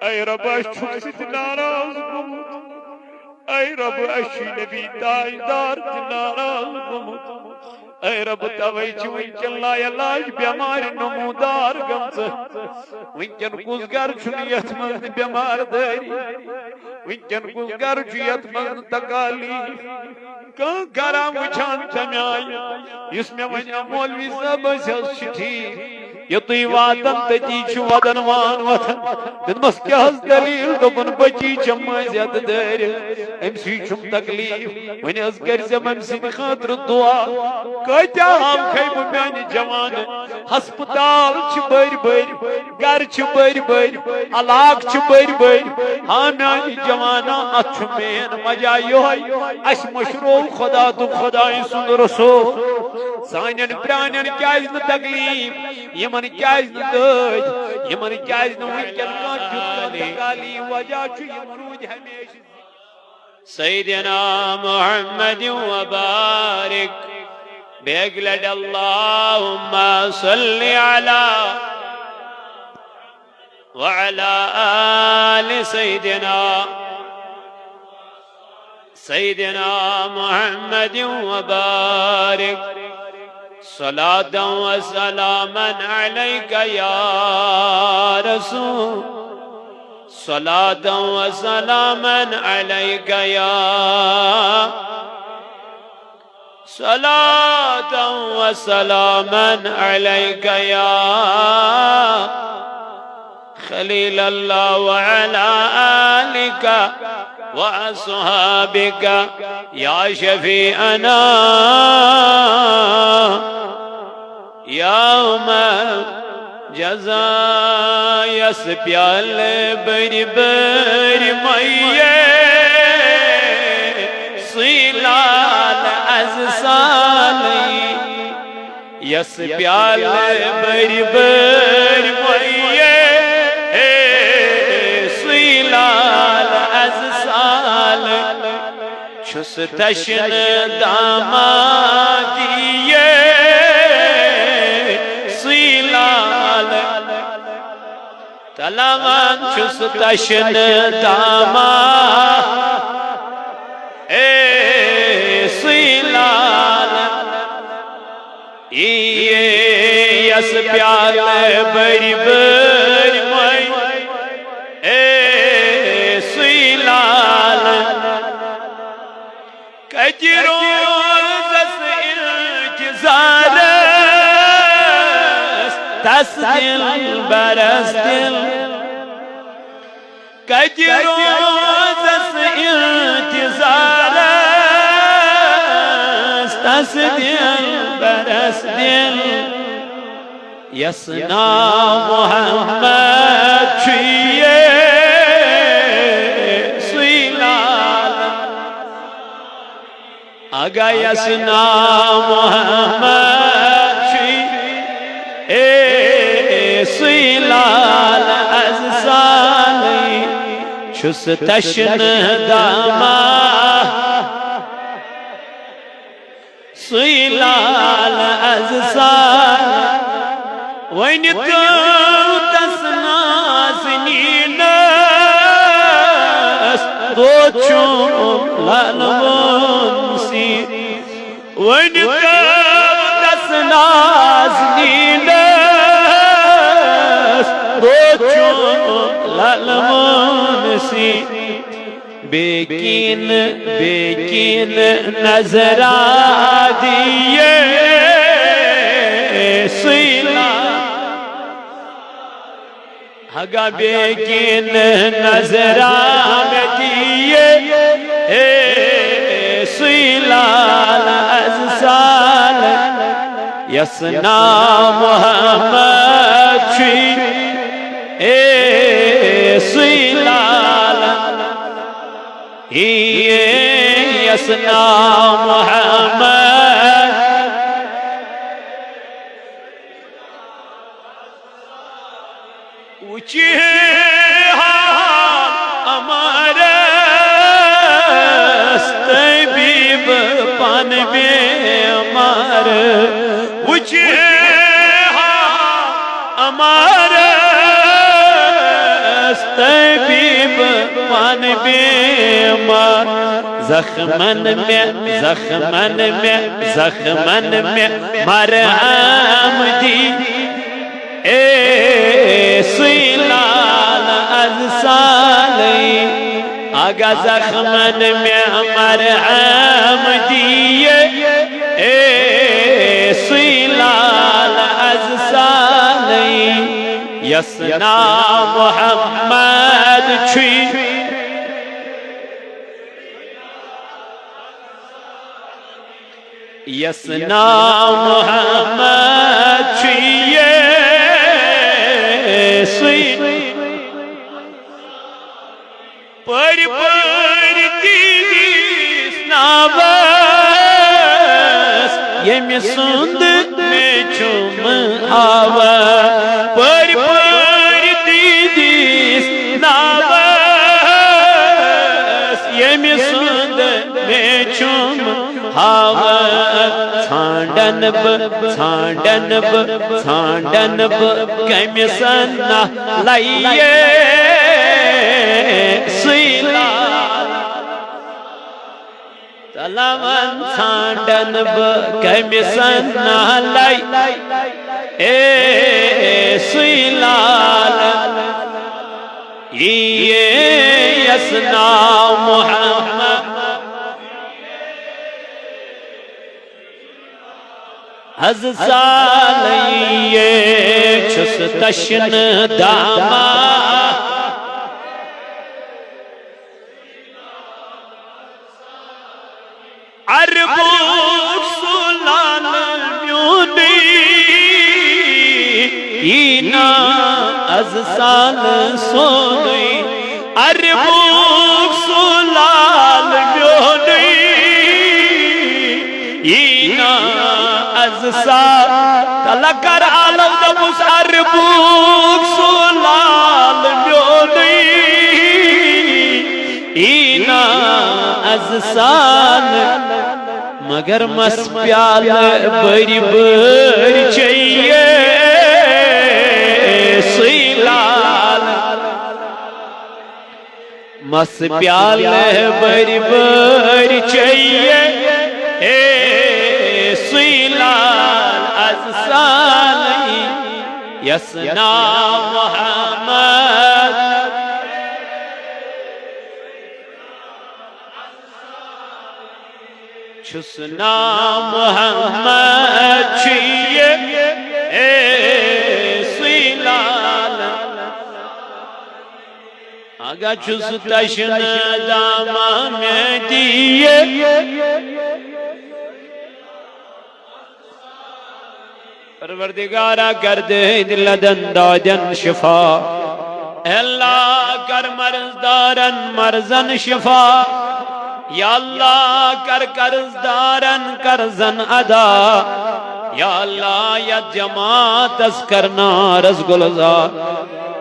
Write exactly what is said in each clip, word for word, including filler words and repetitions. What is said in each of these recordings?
A رب، اَسہِ چھُکھ ژٕ تہِ ناراض گوٚمُت۔ اے رب، اَسہِ چھُے نبی تاجدار تہِ ناراض گوٚمُت۔ اے رب، توے چھِ وٕنکٮ۪ن لا علاج بٮ۪مارِ نمودار گٔمژٕ۔ وٕنکٮ۪ن کُس گرٕ چھُنہٕ یتھ منٛز نہٕ بٮ۪مار دٲری؟ وٕنکٮ۪ن کُس گرٕ چھُ یتھ منٛز نہٕ تکالیف؟ کانٛہہ گرا وٕچھان تمہِ آیہِ، یُس مےٚ ونہِ، مولوی صٲب، أسۍ حظ چھِ ٹھیٖک۔ یوٚتُے واتان تٔتی چھُ ودن وان وۄتھان۔ دوٚپمس، کیٛاہ حظ دٔلیٖل؟ دوٚپُن، بٔچی چھےٚ مٔنٛزۍ ہٮ۪تھ دٲرِتھ، أمۍ سٕے چھُم تکلیٖف، وۄنۍ حظ کٔرۍ زٮ۪م أمۍ سٕنٛدِ خٲطرٕ دُعا۔ کٲتیٛاہ ہامکھے بہٕ میٛانہِ جوانہٕ، ہسپتال چھِ بٔرۍ بٔرۍ، گرٕ چھِ بٔرۍ بٔرۍ، علاقہٕ چھِ بٔرۍ بٔرۍ۔ ہاں میٛانہِ جوانا، اتھ چھُ مین وجہ یِہوٚے، اسہِ مٔشروو خۄدا تہٕ خۄدایہِ سُنٛد رسول۔ سانٮ۪ن پرٛانٮ۪ن کیٛازِ نہٕ تکلیٖف؟ یِمن کیٛازِ نہٕ دٲدۍ؟ یِمن کیٛازِ نہٕ وٕنکٮ۪ن کانٛہہ تیُتھ کانٛہہ تکالیٖف؟ وجہ چھُ یِم روٗدۍ ہمیشہِ سیدنا محمد وبارک۔ بیٚیہِ لٹہِ اللہم صل علی وعلی آل سیدنا، سیدنا محمد وبارک۔ صلاة وسلاما عليك يا رسول، صلاة وسلاما عليك يا، صلاة وسلاما عليك يا خليل الله وعلى آلك وأصحابك يا شفيعنا يوم الجزاء۔ یس پیالہٕ بٔرۍ بٔرۍ مَیے، سُے لال از سالٕے۔ یس پیالہٕ بٔرۍ بٔرۍ مَیے، ہے سُے لال از سالٕے۔ چھُس تشنہٕ دامادیے، سُے لال تلوان چھُس تشنہٕ دامادیے، سُے لال۔ یس پیالہٕ بٔرۍ بٔرۍ مَیے، سُے لال۔ کتہِ روزس انتظارس، تس دلبرس دل۔ کتہِ روزس انتظارس، تس دلبرس دل، یس ناو محمد چھُ، یے سُے لال۔ اگا یس ناو محمد چھُ، اے سُے لال از سالٕے۔ چھُس تشنہٕ دامادیے، سُے لال از سالٕے۔ وۄنۍ تہٕ تس نازنینس دود چھُم لال وونسٕے۔ وۄنۍ تہٕ تس نازنینس دود چھُم لال وونسٕے۔ بیٚیہِ کِنۍ، بیٚیہِ کِنۍ نظرا دِیے سُے لال۔ ہگا بیٚیہِ کِنۍ نظرا مےٚ دِیے، ہے سُے لال از سالٕے۔ یس ناو محمد چھُ، ہے سُے لال۔ ہے یس ناو محمد۔ وٕچھِ ہے حال امارس طبیب پن بیمار۔ وٕچھِ ہے حال امارس طبیب من بیمار، زخمن مےٚ، زخمن مےٚ، زخمن مےٚ مرہم دی۔ اے سُے لال از سالٕے، اگہ زخمن مےٚ مرہم دیے۔ اے سُے لال از سالٕے، یس ناو محمد چھُے۔ یس ناو محمد چھُ، یہِ سُے۔ پٔرۍ پٔرۍ تِہنٛدِس ناوس، ییٚمہِ سُنٛد مےٚ چھُم ہاوس۔ پٔرۍ پٔرۍ تِہنٛدِس ناوس، ییٚمہِ سُنٛد مےٚ چھُم ہاوان۔ ژھانٛڈن بہٕ، ژھانٛڈن بہٕ، ژھانٛڈن بہٕ کٔمِس نالے، سُے لال۔ تلون ژھانٛڈن بہٕ کٔمِس نالے، اے سُے لال۔ یہِ یس ناو محمد از سالے، چھُس تشنہٕ دامہ۔ عربُک سُہ لال میونُے، یی نا از سال سونُے۔ عربُک سُہ لال میونُے، یی نا از سال۔ تلہ کر آلو دوٚپُس، عربُک سُہ لال میونُے، یی نا از سال۔ مگر مس پیالہٕ بٔرۍ بٔرۍ چیٚیے سُے لال۔ مس پیالہٕ بٔرۍ بٔرۍ چیٚیے سُے لال از سالٕے، یس ناو محمد۔ چھُس ناو محمد چھُ یہِ، اے سُے لال۔ اگہ چھُس تشنہٕ دامہ مےٚ دِیہِ۔ پروردگارا، کر دے دلن دادن شفا۔ اے اللہ، کر مرض دارن مرضن شفا۔ یا اللہ، کر قرض دارن قرضن ادا۔ یا اللہ، یتھ جماعتس کرنارس گلزار۔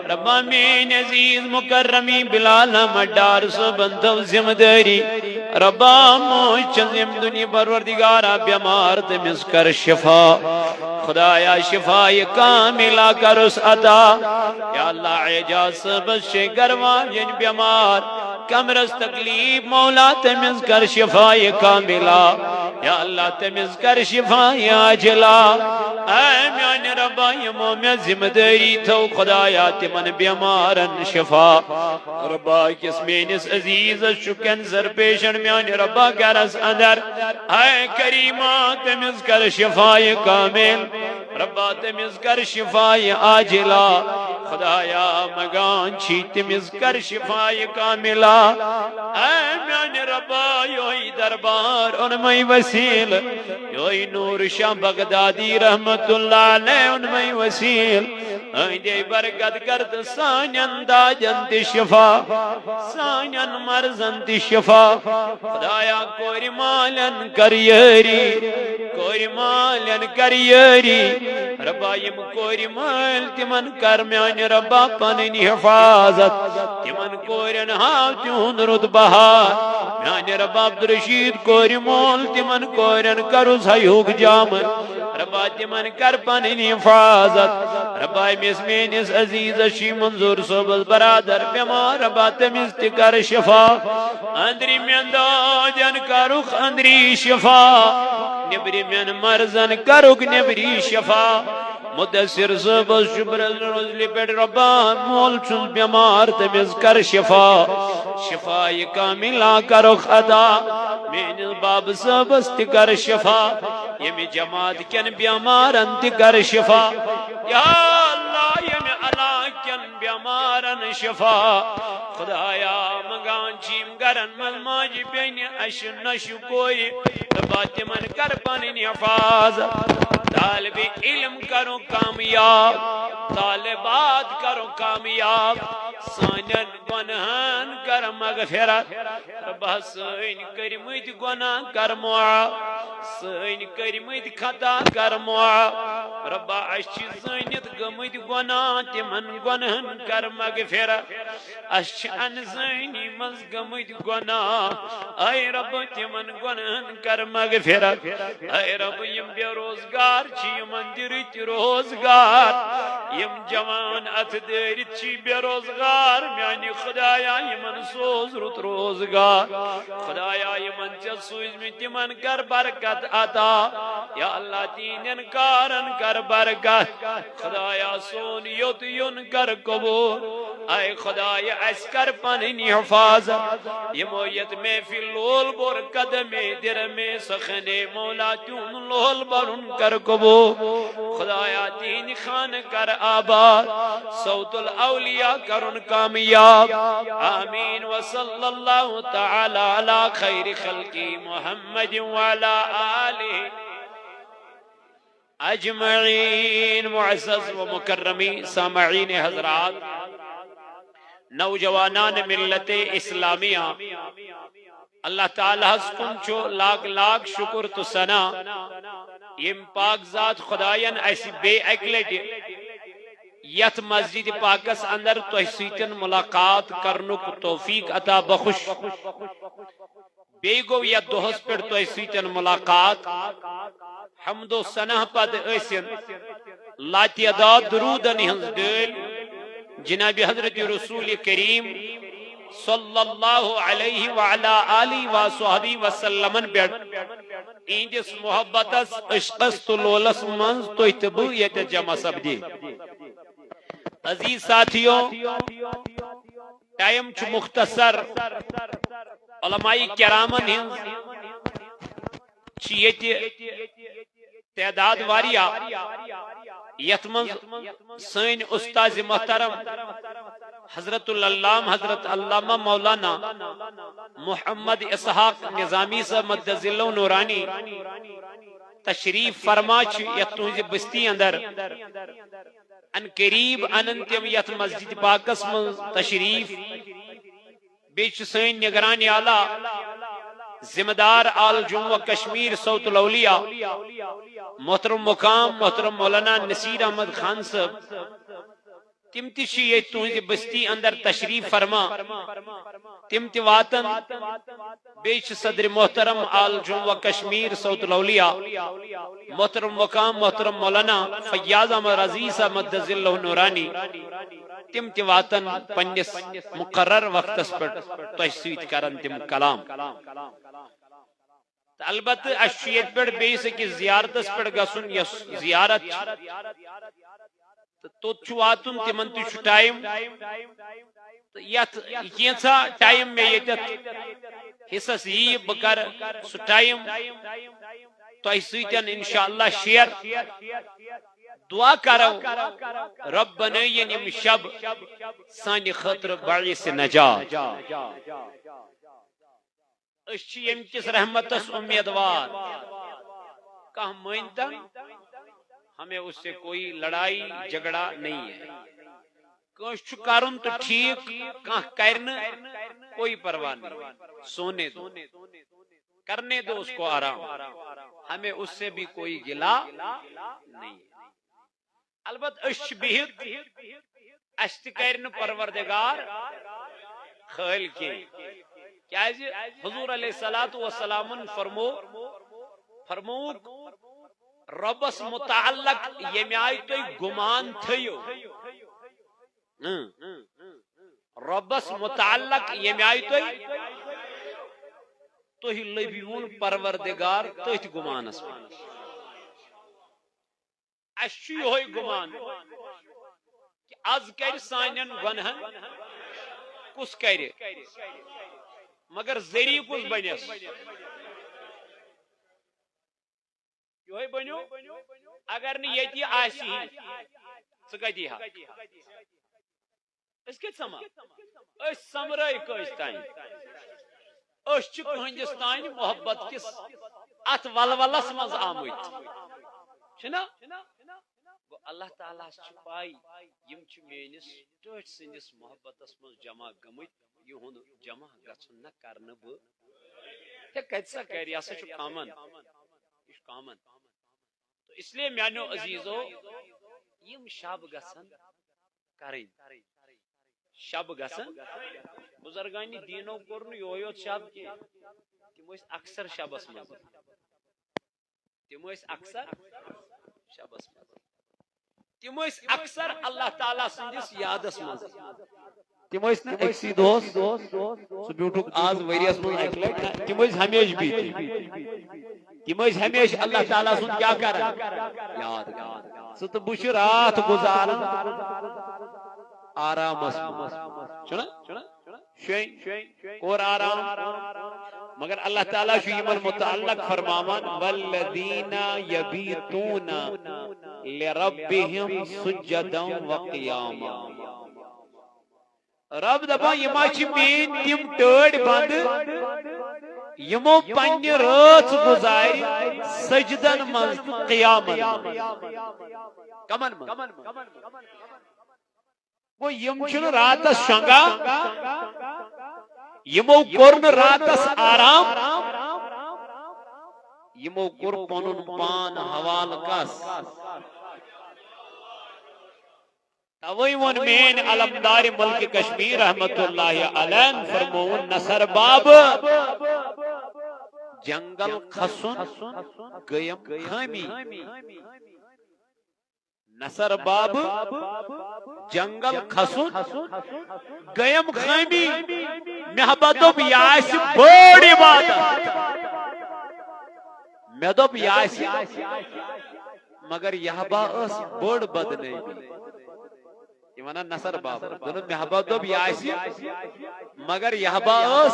ربا میٲنۍ عزیز مکرمی بلال احمد ڈار صٲبن تھٲو ذمہٕ دٲری۔ ربا موج چھس ییٚمہِ دُنیا پروردگارا بیمار، تٔمِس کر شفا۔ خدایا شفا کاملہ کرُس عطا۔ یا اللہ اعجاز صٲبس چھِ گرٕ واجٮ۪ن بیمار، کمرس تکلیف، مولا تٔمِس کر شفا کاملہ۔ یا اللہ تٔمِس کر شفا عاجلہ۔ اے میانہِ ربا، یِمو مےٚ ذمہٕ دٲری تھٲو، خدایا تِمن بیمارن شفا۔ ربا، أکِس میٲنِس عزیزس چھُ cancer patient، میانہِ ربا گرس اندر۔ اے کریما، تٔمِس کر شفا کامل۔ ربا، تٔمِس کر شفا عاجلہ۔ خدایا، منگان چھی تٔمِس کر شفا کاملہ۔ اے میانہِ ربا، یوہی دربار اوٚنمے وسیلہٕ، یوہی نور شاہ بغدادی رحمت اللہ علیہ اوٚنمے وسیلہٕ۔ أہنٛدے برکت کر تہٕ سانٮ۪ن دادٮ۪ن تہِ شفا، سانٮ۪ن مرضن تہِ شفا۔ خدایا، کورِ مالٮ۪ن کر یٲری، کورِ مالٮ۪ن کر یٲری۔ ربا، یِم کورِ مٲلۍ، تِمن کر میانہِ ربا پنٕنۍ حفاظت۔ تِمن کورٮ۪ن ہاو تِہُنٛد رُت بہار۔ میانہِ ربا، عبدالرشید کورِ مول، تِمن کورٮ۪ن کرُس حیُک جامہٕ۔ ربا تِمن کر پنٕنۍ حفاظت۔ ربا أمِس میٲنِس عزیزس چھُ منظور صٲبس برادر بٮ۪مار، ربا تٔمِس تہِ کر شفا۔ أنٛدرِمٮ۪ن دادٮ۪ن کرُکھ أنٛدری شفا، نیٚبرِمٮ۪ن مرضن کرُکھ نیٚبری شفا۔ مدثر صٲبس چھُ برزنٛدِ روزلہِ پٮ۪ٹھ ربا مول چھُس بٮ۪مار، تٔمِس کر شفا، شفا کاملہ کرُکھ عطا۔ میٲنِس بابہٕ صٲبس تہِ کر شفا، ییٚمہِ جماعت کٮ۪ن بٮ۪مارن تہِ کر شفا۔ یا اللہ، ییٚمہِ علاقہٕ کٮ۪ن بٮ۪مارن شفا۔ خدایا، منٛگان چھِ یِم گرن منٛز ماجہِ بیٚنہِ، اَسہِ نۄشہِ کورِ، ربا تِمن کر پنٕنۍ حفاظت۔ طالب علم کرو کامیاب، طالبات کرو کامیاب، سانٮ۪ن گۄنہن کر مغفرت۔ ربا سٲنۍ کٔرمٕتۍ گۄناہ کر معاف، سٲنۍ کٔرمٕتۍ خطا کر معاف۔ ربا، اَسہِ چھِ زٲنِتھ گٔمٕتۍ گۄناہ، تِمن گۄنہن کر مغفرت۔ اَسہِ چھِ انزٲنی منٛز گٔمٕتۍ گۄناہ، اے رب، تِمن گۄنہن کر مغفرت۔ اے رب، یِم بے روزگار چھِ، یِمن دِ رٕتۍ روزگار۔ یِم جوان اتھٕ دٲرِتھ چھِ بے روزگار، میانہِ خدایا، یِمن سوز رُت روزگار۔ خدایا، یِمن ژےٚ سوٗزمٕتۍ، تِمن کر برکت عطا۔ یا اللہ، تِہنٛدٮ۪ن کارن کر برکت۔ خدایا، سون یوٚت یُن کر قبول۔ اے خدایا، اَسہِ کر پنٕنۍ حفاظت۔ یِمو یتھ محفل لول بور قدمے درمے سخنے مولا، تِہُنٛد لول برُن کر قبول۔ خدایا، تِہنٛدِ خانہٕ کر آباد۔ صوت الاولیاء کرُن کامیاب۔ آمین۔ وصلی اللہ تعالی علی خیر خلقی محمد وعلی آلہ اجمعین۔ معزز و مکرمی سامعین حضرات، نوجوانان ملت اسلامیہ، اللہ تعالیٰ ہس کُن چھُ لاکھ لاکھ شکر تہٕ ثنا، ییٚمۍ پاک ذات خداین اسہِ بیٚیہِ اکہِ لٹہِ یتھ مسجد پاکس اندر تۄہہِ سۭتۍ ملاقات کرنُک توفیق عطا بخش۔ بیٚیہِ گوٚو یتھ دۄہس پٮ۪ٹھ تۄہہِ سۭتۍ ملاقات۔ حمد و ثنا پتہٕ ٲسِن لاتعداد درودن ہٕنٛز ڈٲلۍ جناب حضرت رسول کریم صلی اللہ علیہ وعلی آلہ و صحبہ وسلمن پٮ۪ٹھ، اِہنٛدِس محبتس، عشقس تہٕ لولس منٛز تُہۍ تہٕ بہٕ ییٚتہِ جمع سپدِ۔ عزیز ساتھیو، ٹائم چھُ مختصر۔ علماء کرامن ہٕنٛز چھِ ییٚتہِ تعداد واریاہ، یتھ منٛز سٲنۍ استاذ محترم حضرت العلام حضرت علامہ مولانا محمد اسحاق نظامی صاحب مدظلہ نورانی تشریف فرما چھِ یتھ تُہنٛزِ بستی اندر۔ ان قریب انن تِم یتھ مسجد پاکس منٛز تشریف۔ بیٚیہِ چھِ سٲنۍ نگران اعلیٰ، ذمہ دار آل جموں و کشمیر صوت الاولیاء، محترم مقام محترم مولانا نصیر احمد خان صٲب۔ تِم تہِ چھِ ییٚتہِ تُہنٛزِ بستی اندر تشریف فرما۔ تِم تہِ واتن۔ بیٚیہِ چھِ صدر محترم آل جموں و کشمیر صوت الاولیاء، محترم مقام محترم مولانا فیاض احمد رضی صاحب مدظلہ نورانی۔ تِم تہِ واتن پننِس مقرر وقتس پٮ۪ٹھ، تۄہہِ سۭتۍ کرن تِم کلام۔ تہٕ البتہٕ، اسہِ چھُ ییٚتہِ پٮ۪ٹھ بیٚیِس أکِس زیارتس پٮ۪ٹھ گژھُن، یۄس زیارت چھِ۔ تہٕ توٚت چھُ واتُن، تِمن تہِ چھُ ٹائم۔ تہٕ یتھ کینٛژھا ٹائم مےٚ ییٚتٮ۪تھ حصس ییہِ، بہٕ کرٕ سُہ ٹائم تۄہہِ سۭتۍ انشاءاللہ شیئر۔ دعا کرو، رب بنٲیِن یِم شب سانہِ خٲطرٕ باعث نجات۔ أسۍ چھِ ییٚمہِ کِس رحمتس امیدوار۔ کانٛہہ مٲنۍ تن، ہمیں اس سے کوئی لڑائی جھگڑا نہیں ہے۔ کٲنٛسہِ چھُ کرُن تہٕ ٹھیٖک، کانٛہہ کرِ نہٕ، کوئی پرواہ نہیں، سونے دو، کرنے دو اس کو آرام، ہمیں اس سے بھی کوئی گلہ نہیں ہے۔ البتہ أسۍ چھِ بِہِتھ، اَسہِ تہِ کرِ نہٕ پروردگار خٲلۍ کینٛہہ۔ کیازِ حضور علیہ الصلوۃ والسلامن فرمو، فرمووُکھ، رۄبس متعلق ییٚمہِ آیہِ تُہۍ گُمان تھٲیِو، اۭں، رۄبس متعلق ییٚمہِ آیہِ تُہۍ، تُہۍ لٔبِوُن پروردگار تٔتھۍ گُمانس منٛز۔ اَسہِ چھُ یِہوٚے گُمان کہِ از کرِ سانٮ۪ن گۄنہن کُس کرِ، مگر ذٔریعہٕ کُس بنٮ۪س؟ یِہوٚے بنیو۔ اگر نہٕ ییٚتہِ یہِ آسہِ ہی، ژٕ کتہِ یی ہا؟ أسۍ کتہِ سمکھ؟ أسۍ سمرٲے کٲنٛسہِ تانۍ؟ أسۍ چھِ تُہنٛدِس تانۍ محبت کِس اتھ ولولس منٛز آمٕتۍ، چھِنا؟ گوٚو، اللہ تعالیٰ ہس چھِ پاے، یِم چھِ میٲنِس ٹٲٹھۍ سٕنٛدِس محبتس منٛز جمع گٔمٕتۍ، یِہُنٛد جمع گژھُن نہ کرنہٕ بہٕ۔ ہے، کتہِ سا کرِ؟ یہِ ہسا چھُ کامن، یہِ چھُ کامن۔ تو اس لیے میانیو عزیزو، یِم شب گژھن کرٕنۍ۔ شب گژھن، بزرگانِ دیٖنو کوٚر نہٕ یِہوٚے یوت شب کینٛہہ، تِم ٲسۍ اکثر شبس منٛز۔ تِم ٲسۍ اکثر شبس منٛز۔ تِم ٲسۍ اکثر اللہ تعالیٰ سٕنٛدِس یادس منٛز۔ تِم ٲسۍ نہٕ أکسٕے دۄہس، سُہ بیوٗٹھُکھ آز ؤریس منٛز اکہِ لٹہِ، نہ، تِم ٲسۍ ہمیشہِ بِہِتھ۔ تِم ٲسۍ ہمیشہِ اللہ تعالیٰ سُنٛد کیٛاہ کران؟ یاد کران۔ ژٕ تہٕ بہٕ چھِ راتھ گُزاران آرامس منٛز۔ چھُنہ؟ شوٚنٛگۍ، کوٚر آرام۔ مگر اللہ تعالیٰ چھُ یِمن متعلق فرماوان، "والذین یبیتون لربہم سجدا وقیاما۔" رب دپان، یِم ہا چھِ میٲنۍ تِم ٹٲٹھۍ بندٕ، یِمو پننہِ رٲژ گُزارِ سجدن منٛز تہٕ قیامن منٛز۔ کمن منٛز؟ گوٚو، یِم چھِنہٕ راتس شۄنٛگان، یِمو کوٚر نہٕ راتس آرام، یِمو کوٚر پنُن پان حوالہٕ کس؟ توے ووٚن میٲنۍ علمدار ملک کشمیر رحمت اللہ علیہ، فرمووُن، نثر بابہٕ، جنگل کھسُن گٔیم خٲمی۔ نثر بابہٕ، جنگل کھسُن گٔیم خٲمی۔ مےٚ ہبا دوٚپ، یہِ آسہِ بٔڑ عبادت۔ مےٚ دوٚپ، یہِ آسہِ، مگر یہِ ہبا ٲس بٔڑ بدنٲمی۔ یہِ وَنان نثر بابہٕ۔ دوٚپُن، مےٚ ہبا دوٚپ، یہِ آسہِ، مگر یہِ ہبا ٲس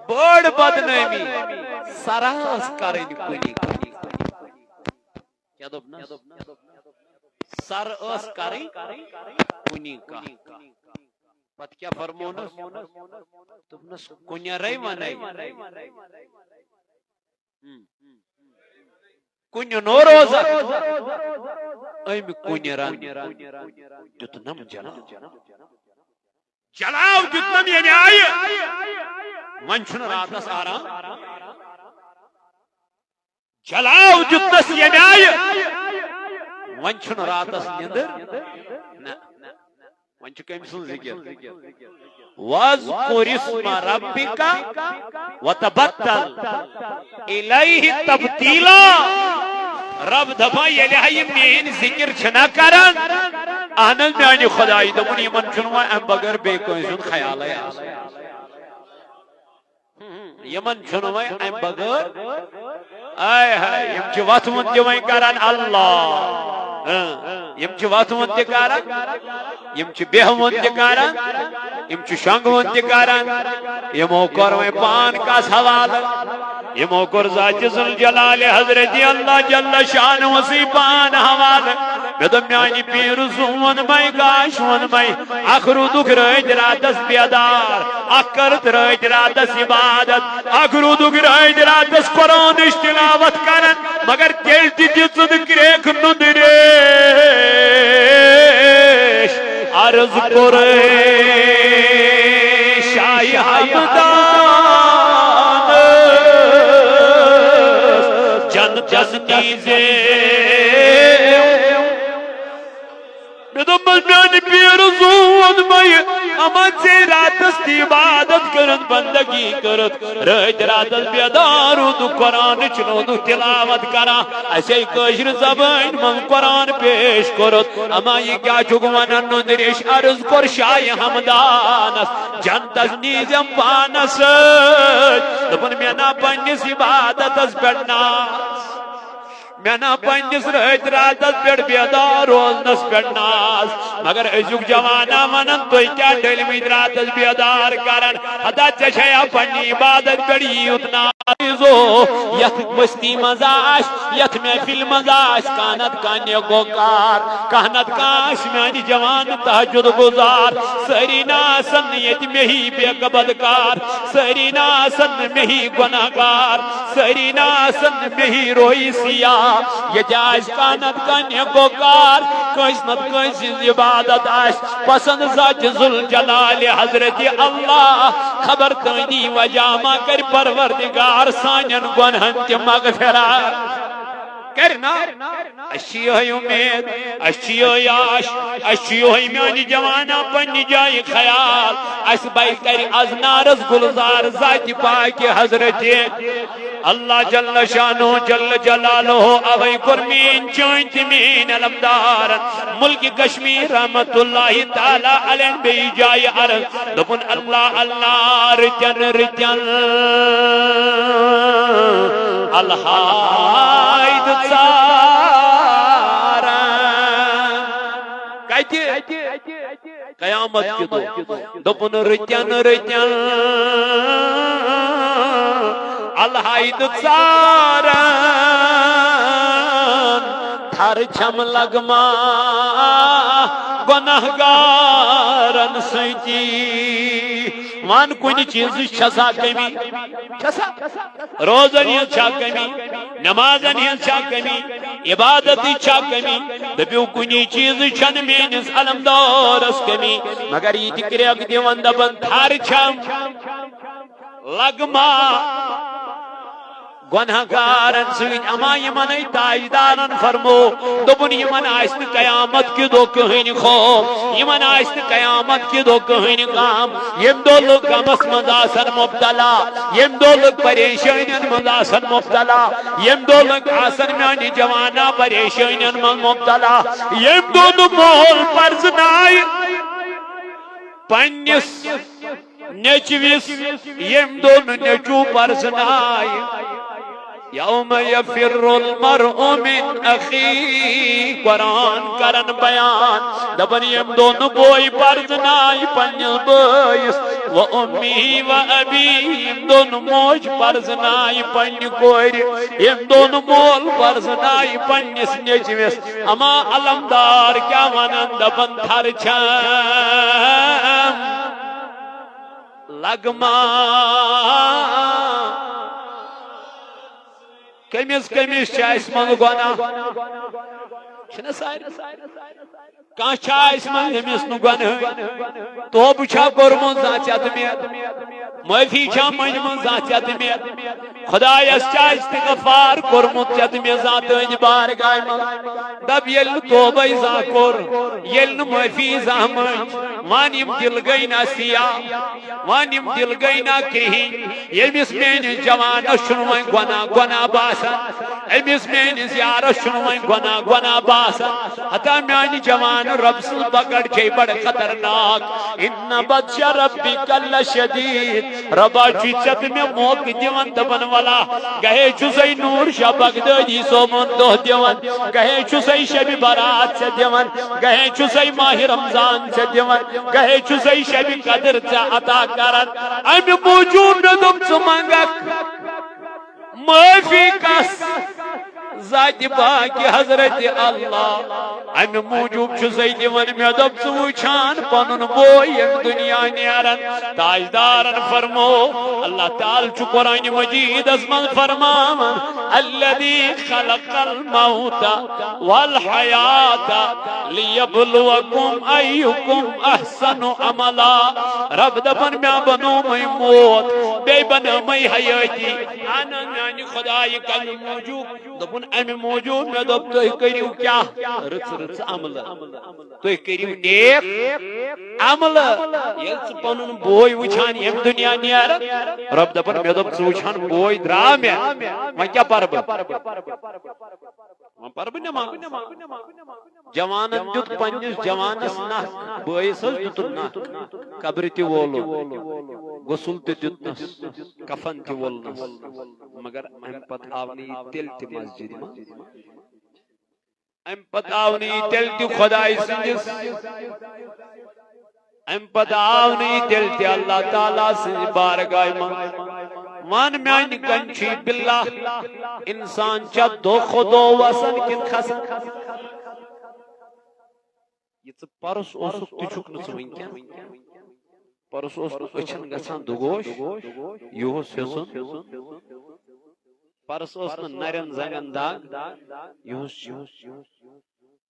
بٔڑ بدنٲمی۔ سرا ٲس کرٕنۍ کُنہِ کُنہِ۔ کیٛاہ دوٚپنس؟ سر ٲس کرٕنۍ کُنہِ کانٛہہ۔ پتہٕ کیٛاہ فرمونس؟ دوٚپنس، کُنہِ رے ونے۔ ہم۔ کُنہِ نو روزہ۔ أمۍ کُنہِ رن دیُتنم جناب۔ جلاو دیُتنم ییٚمہِ آیہِ۔ وۄنۍ چھُنہٕ راتس آرام۔ جلاو دیُتنس ییٚمہِ آیہِ۔ وۄنۍ چھُنہٕ راتس نِندٕر۔ نہ۔ وۄنۍ چھُ کٔمۍ سُنٛد ذِکِر؟ "واذکر اسم ربک وتبتل الیہ تبتیلا۔" رب دپان، ییٚلہِ ہا یہِ میٲنۍ ذِکِر چھِنہ کران، اہن حظ، میانہِ خدایہِ دوٚپُن، یِمن چھُنہٕ وۄنۍ امہِ بغٲر بیٚیہِ کٲنٛسہِ ہُنٛد خیالٕے آسان۔ یِمن چھُنہٕ وۄنۍ امہِ بغٲر، آے ہاے، یِم چھِ وۄتھوُن تہِ وۄنۍ کران اللہ۔ اۭں، یِم چھِ وۄتھوُن تہِ کران، یِم چھِ بیہوُن تہِ کران، یِم چھِ شۄنٛگوُن تہِ کران۔ یِمو کوٚر وۄنۍ پان کس حوالہٕ؟ یِمو کوٚر ذاتِ ذوالجلالِ حضرتِ اللہ جل شانہ سٕے پان حوالہٕ۔ مےٚ دوٚپ، میانہِ پیٖرٕ زوٗن مے، گاش ووٚن مے، اکھ روٗدُکھ رٲتۍ راتس بیدار، اکھ کٔرٕتھ رٲتۍ راتس عبادت، اکھ روٗدُکھ رٲتۍ راتس قرآنٕچ تلاوت کران، مگر تیٚلہِ تہِ دِژٕن کرٛیکھ نُندٕ ریش۔ عرض کوٚر شاہِ ہمدانس، جنتس نیٖزے۔ مےٚ دوٚپمَس، میٛانہِ پیٖرٕ زوٗن مےٚ یہِ یِمن ژےٚ راتس تہِ عبادت کٔرٕتھ، بندگی کٔرٕتھ، رٲتۍ راتس بیدار روٗدُکھ، قرآن چھُنہٕ روٗدُکھ تلاوت کران۔ اسے کٲشرِ زبٲنۍ منٛز قرآن پیش کوٚرُتھ۔ اما یہِ کیٛاہ چھُکھ ونان نُندٕ ریش؟ عرض کوٚر شاہِ ہمدانس، جنتس نیٖزٮ۪م پانس سۭتۍ۔ دوٚپُن، مےٚ نا پننِس عبادتس پٮ۪ٹھ ناز، مےٚ نا پننِس رٲتۍ راتس پٮ۪ٹھ بیدار روزنس پٮ۪ٹھ ناز، مگر أزیُک جوانا ونان، تُہۍ کیٛاہ ڈٔلمٕتۍ راتس بیدار کران؟ ہتا ژےٚ چھیا پننہِ عبادت پٮ۪ٹھ یوٗت ناز؟ عزیزو، یتھ بستی منٛز آسہِ، یتھ محفل منٛز آسہِ کانٛہہ نتہٕ کانٛہہ نیکوکار، کانٛہہ نتہٕ کانٛہہ آسہِ میانہِ جوان تہجد گزار، سٲری نا آسن ییٚتہِ مےٚ ہی بے بدکار، سٲری نا آسن مےٚ ہی گناہگار، سٲری نا آسن مےٚ ہی رویی سیاہ۔ ییٚتہِ آسہِ کانٛہہ نتہٕ کانٛہہ نیکوکار، کٲنٛسہِ نتہٕ کٲنٛسہِ ہٕنٛز عبادت آسہِ پسند ذاتِ ذوالجلالِ حضرتِ اللہ۔ خبر تُہندی وجہ ما کرِ پروردگار سانٮ۪ن گۄنہن تہِ مغفرت۔ کرِ نا؟ اسہِ چھِ یِہوٚے اُمید، اسہِ چھِ یِہوٚے آش، اسہِ چھُ یِہوٚے میانہِ جوانا پننہِ جایہِ خیال۔ اسہِ بے کرِ از نارس گُلزار ذاتِ پاکِ حضرتِ اللہ جل شانہ جل جلالہ۔ اوے کوٚر میٲنۍ چٲنۍ تہِ میٲنۍ علمدارن ملکِ کشمیر رحمت اللہ تعالیٰ علیہ بیٚیہِ جایہِ عرض۔ دوٚپُن، اللہ اللہ، رٕتٮ۪ن رٕتٮ۪ن الحاید ژارن۔ کتہِ؟ قیامت کہِ دۄہ۔ دوٚپُن، رٕتٮ۪ن رٕتٮ۪ن الحاید ژارن، تھر چھم لگما گناہگارن سۭتی۔ وَن، کُنہِ چیٖزٕچ چھےٚ سا کمی؟ چھےٚ سا؟ روزن ہٕنٛز چھا کمی؟ نمازن ہٕنٛز چھا کمی؟ عبادتٕچ چھا کمی؟ دٔپِو، کُنی چیٖزٕچ چھنہٕ میٲنِس علمدارس کمی۔ مگر یہِ تہِ کرٛٮ۪کھ دِوان دپان، تھر چھم لگما گۄنہگارن سۭتۍ۔ اما یِمنے تاجدارن فرمو، دوٚپُن، یِمن آسہِ نہٕ قیامت کہِ دۄہ کٕہٕنۍ خوف، یِمن آسہِ نہٕ قیامت کہِ دۄہ کٕہٕنۍ غم۔ ییٚمہِ دۄہ لُکھ غمس منٛز آسن مبتلا، ییٚمہِ دۄہ لُکھ پریشٲنین منٛز آسن مبتلا، ییٚمہِ دۄہ لُکھ آسن میانہِ جوانا پریشٲنین منٛز مبتلا، ییٚمہِ دۄہ نہٕ مول پرزنایہِ پننِس نیٚچوِس، ییٚمہِ دۄہ نہٕ نیٚچوٗ پرزنایہِ۔ یوم یفر المرء من اخیہ، قرآن کرن بیان، دپان، ییٚمہِ دۄہ نہٕ بوے پرزنایہِ پننِس بٲیِس، و امیہ و ابیہ، ییٚمہِ دۄہ نہٕ موج پرزنایہِ پننہِ کورِ، ییٚمہِ دۄہ نہٕ مول پرزنایہِ پننِس نیٚچوِس۔ اما علمدار کیٛاہ ونان؟ دپان، تھر چھم لگما۔ کٔمِس کٔمِس چھِ اَسہِ منٛز گۄناہ؟ چھِنہ سارے؟ کانٛہہ چھا اَسہِ منٛز ییٚمِس نہٕ گۄنہٕے؟ توبہٕ چھا کوٚرمُت زانٛہہ ژےٚ تہٕ مےٚ؟ معٲفی چھا مٔنٛجمٕژ زانٛہہ ژےٚ تہٕ مےٚ؟ خۄدایس چھا استغفار کوٚرمُت ژےٚ تہٕ مےٚ زانٛہہ تُہنٛدِ بارگاہہِ منٛز؟ دپ، ییٚلہِ نہٕ توبے زانٛہہ کوٚر، ییٚلہِ نہٕ معٲفی زانٛہہ مٔنٛج، وَن، یِم دِل گٔے نا سیاہ، وَن، یِم دِل گٔے نا کرٛہِنۍ، ییٚمِس میٲنِس جوانس چھُنہٕ وۄنۍ گۄناہ گۄناہ باسان، أمِس میٲنِس یارس چھُنہٕ وۄنۍ گۄناہ گۄناہ باسان۔ ہتا میانہِ جوان، رب سٕنٛز پکڑ چھے بڑٕ خطرناک۔ ان بطش ربک لشدید۔ ربا چھُے ژےٚ تہٕ مےٚ موقعہٕ دِوان، دپان، ولا، گہے چھُسے نوٗر شاہ بغدٲدی صٲبُن دۄہ دِوان، گہے چھُسے شبِ برات ژےٚ دِوان، گہے چھُسے ماہِ رمضان ژےٚ دِوان، گہے چھُسے شبِ قدر ژےٚ عطا کران۔ امہِ موٗجوٗب مےٚ دوٚپ، ژٕ منٛگکھ معٲفی کس؟ ذاتِ پاکِ حضرتِ اللہ۔ امہِ موٗجوٗب چھُسے دِوان، مےٚ دوٚپ، ژٕ وٕچھان پنُن بوے ییٚمہِ دُنیا نیران۔ تاجدارن فرمو، اللہ تعالیٰ چھُ قرآنِ مجیدس منٛز فرماوان، الذی خلق الموت والحیات لیبلوکم ایکم احسن عملا۔ رب دپان، مےٚ بنوومے موت، بیٚیہِ بنٲومے حیٲتی۔ اہن، میانہِ خدایہِ کمہِ موٗجوٗب؟ دوٚپُن، امہِ موٗجوٗب۔ مےٚ دوٚپ، تُہۍ کٔرِو کیٛاہ؟ رٕژ رٕژ عملہٕ۔ تُہۍ کٔرِو نیک عملہٕ۔ ییٚلہِ ژٕ پنُن بوے وٕچھان ییٚمہِ دُنیا نیران، رۄب دپان، مےٚ دوٚپ، ژٕ وٕچھان بوے درٛاو مےٚ، وۄنۍ کیٛاہ پرٕ بہٕ؟ وۄنۍ پرٕ بہٕ نٮ۪ماز؟ جوانن دیُت پننِس جوانس نکھ، بٲیِس حظ دیُتُن نکھ، قبرِ تہِ وولُن، غسل تہِ دیُتنس، کفن تہِ وولنس، مگر امہِ پتہٕ آو نہٕ یہِ تیٚلہِ تہِ مسجدِ منٛز۔ امہِ پتہٕ آو نہٕ یہِ تیٚلہِ تہِ خۄداے سٕنٛدِس، امہِ پتہٕ آو نہٕ یہِ تیٚلہِ تہِ اللہ تعالیٰ سٕنٛزِ بارگاہہِ منٛز۔ وَن میٛانہِ کنہِ چھُے باللہ، انسان چھا دۄہ کھۄتہٕ دۄہ وسان کِنہٕ کھسان؟ یہِ ژٕ پرُس اوسُکھ، تہِ چھُکھ نہٕ ژٕ وٕنکٮ۪ن۔ پرُس اوس نہٕ أچھن گژھان دُگوش، یِہُس ہیوٚژُن۔ پرُس اوس نہٕ نرٮ۪ن زنٛگن دگ، یِہُس چھُ۔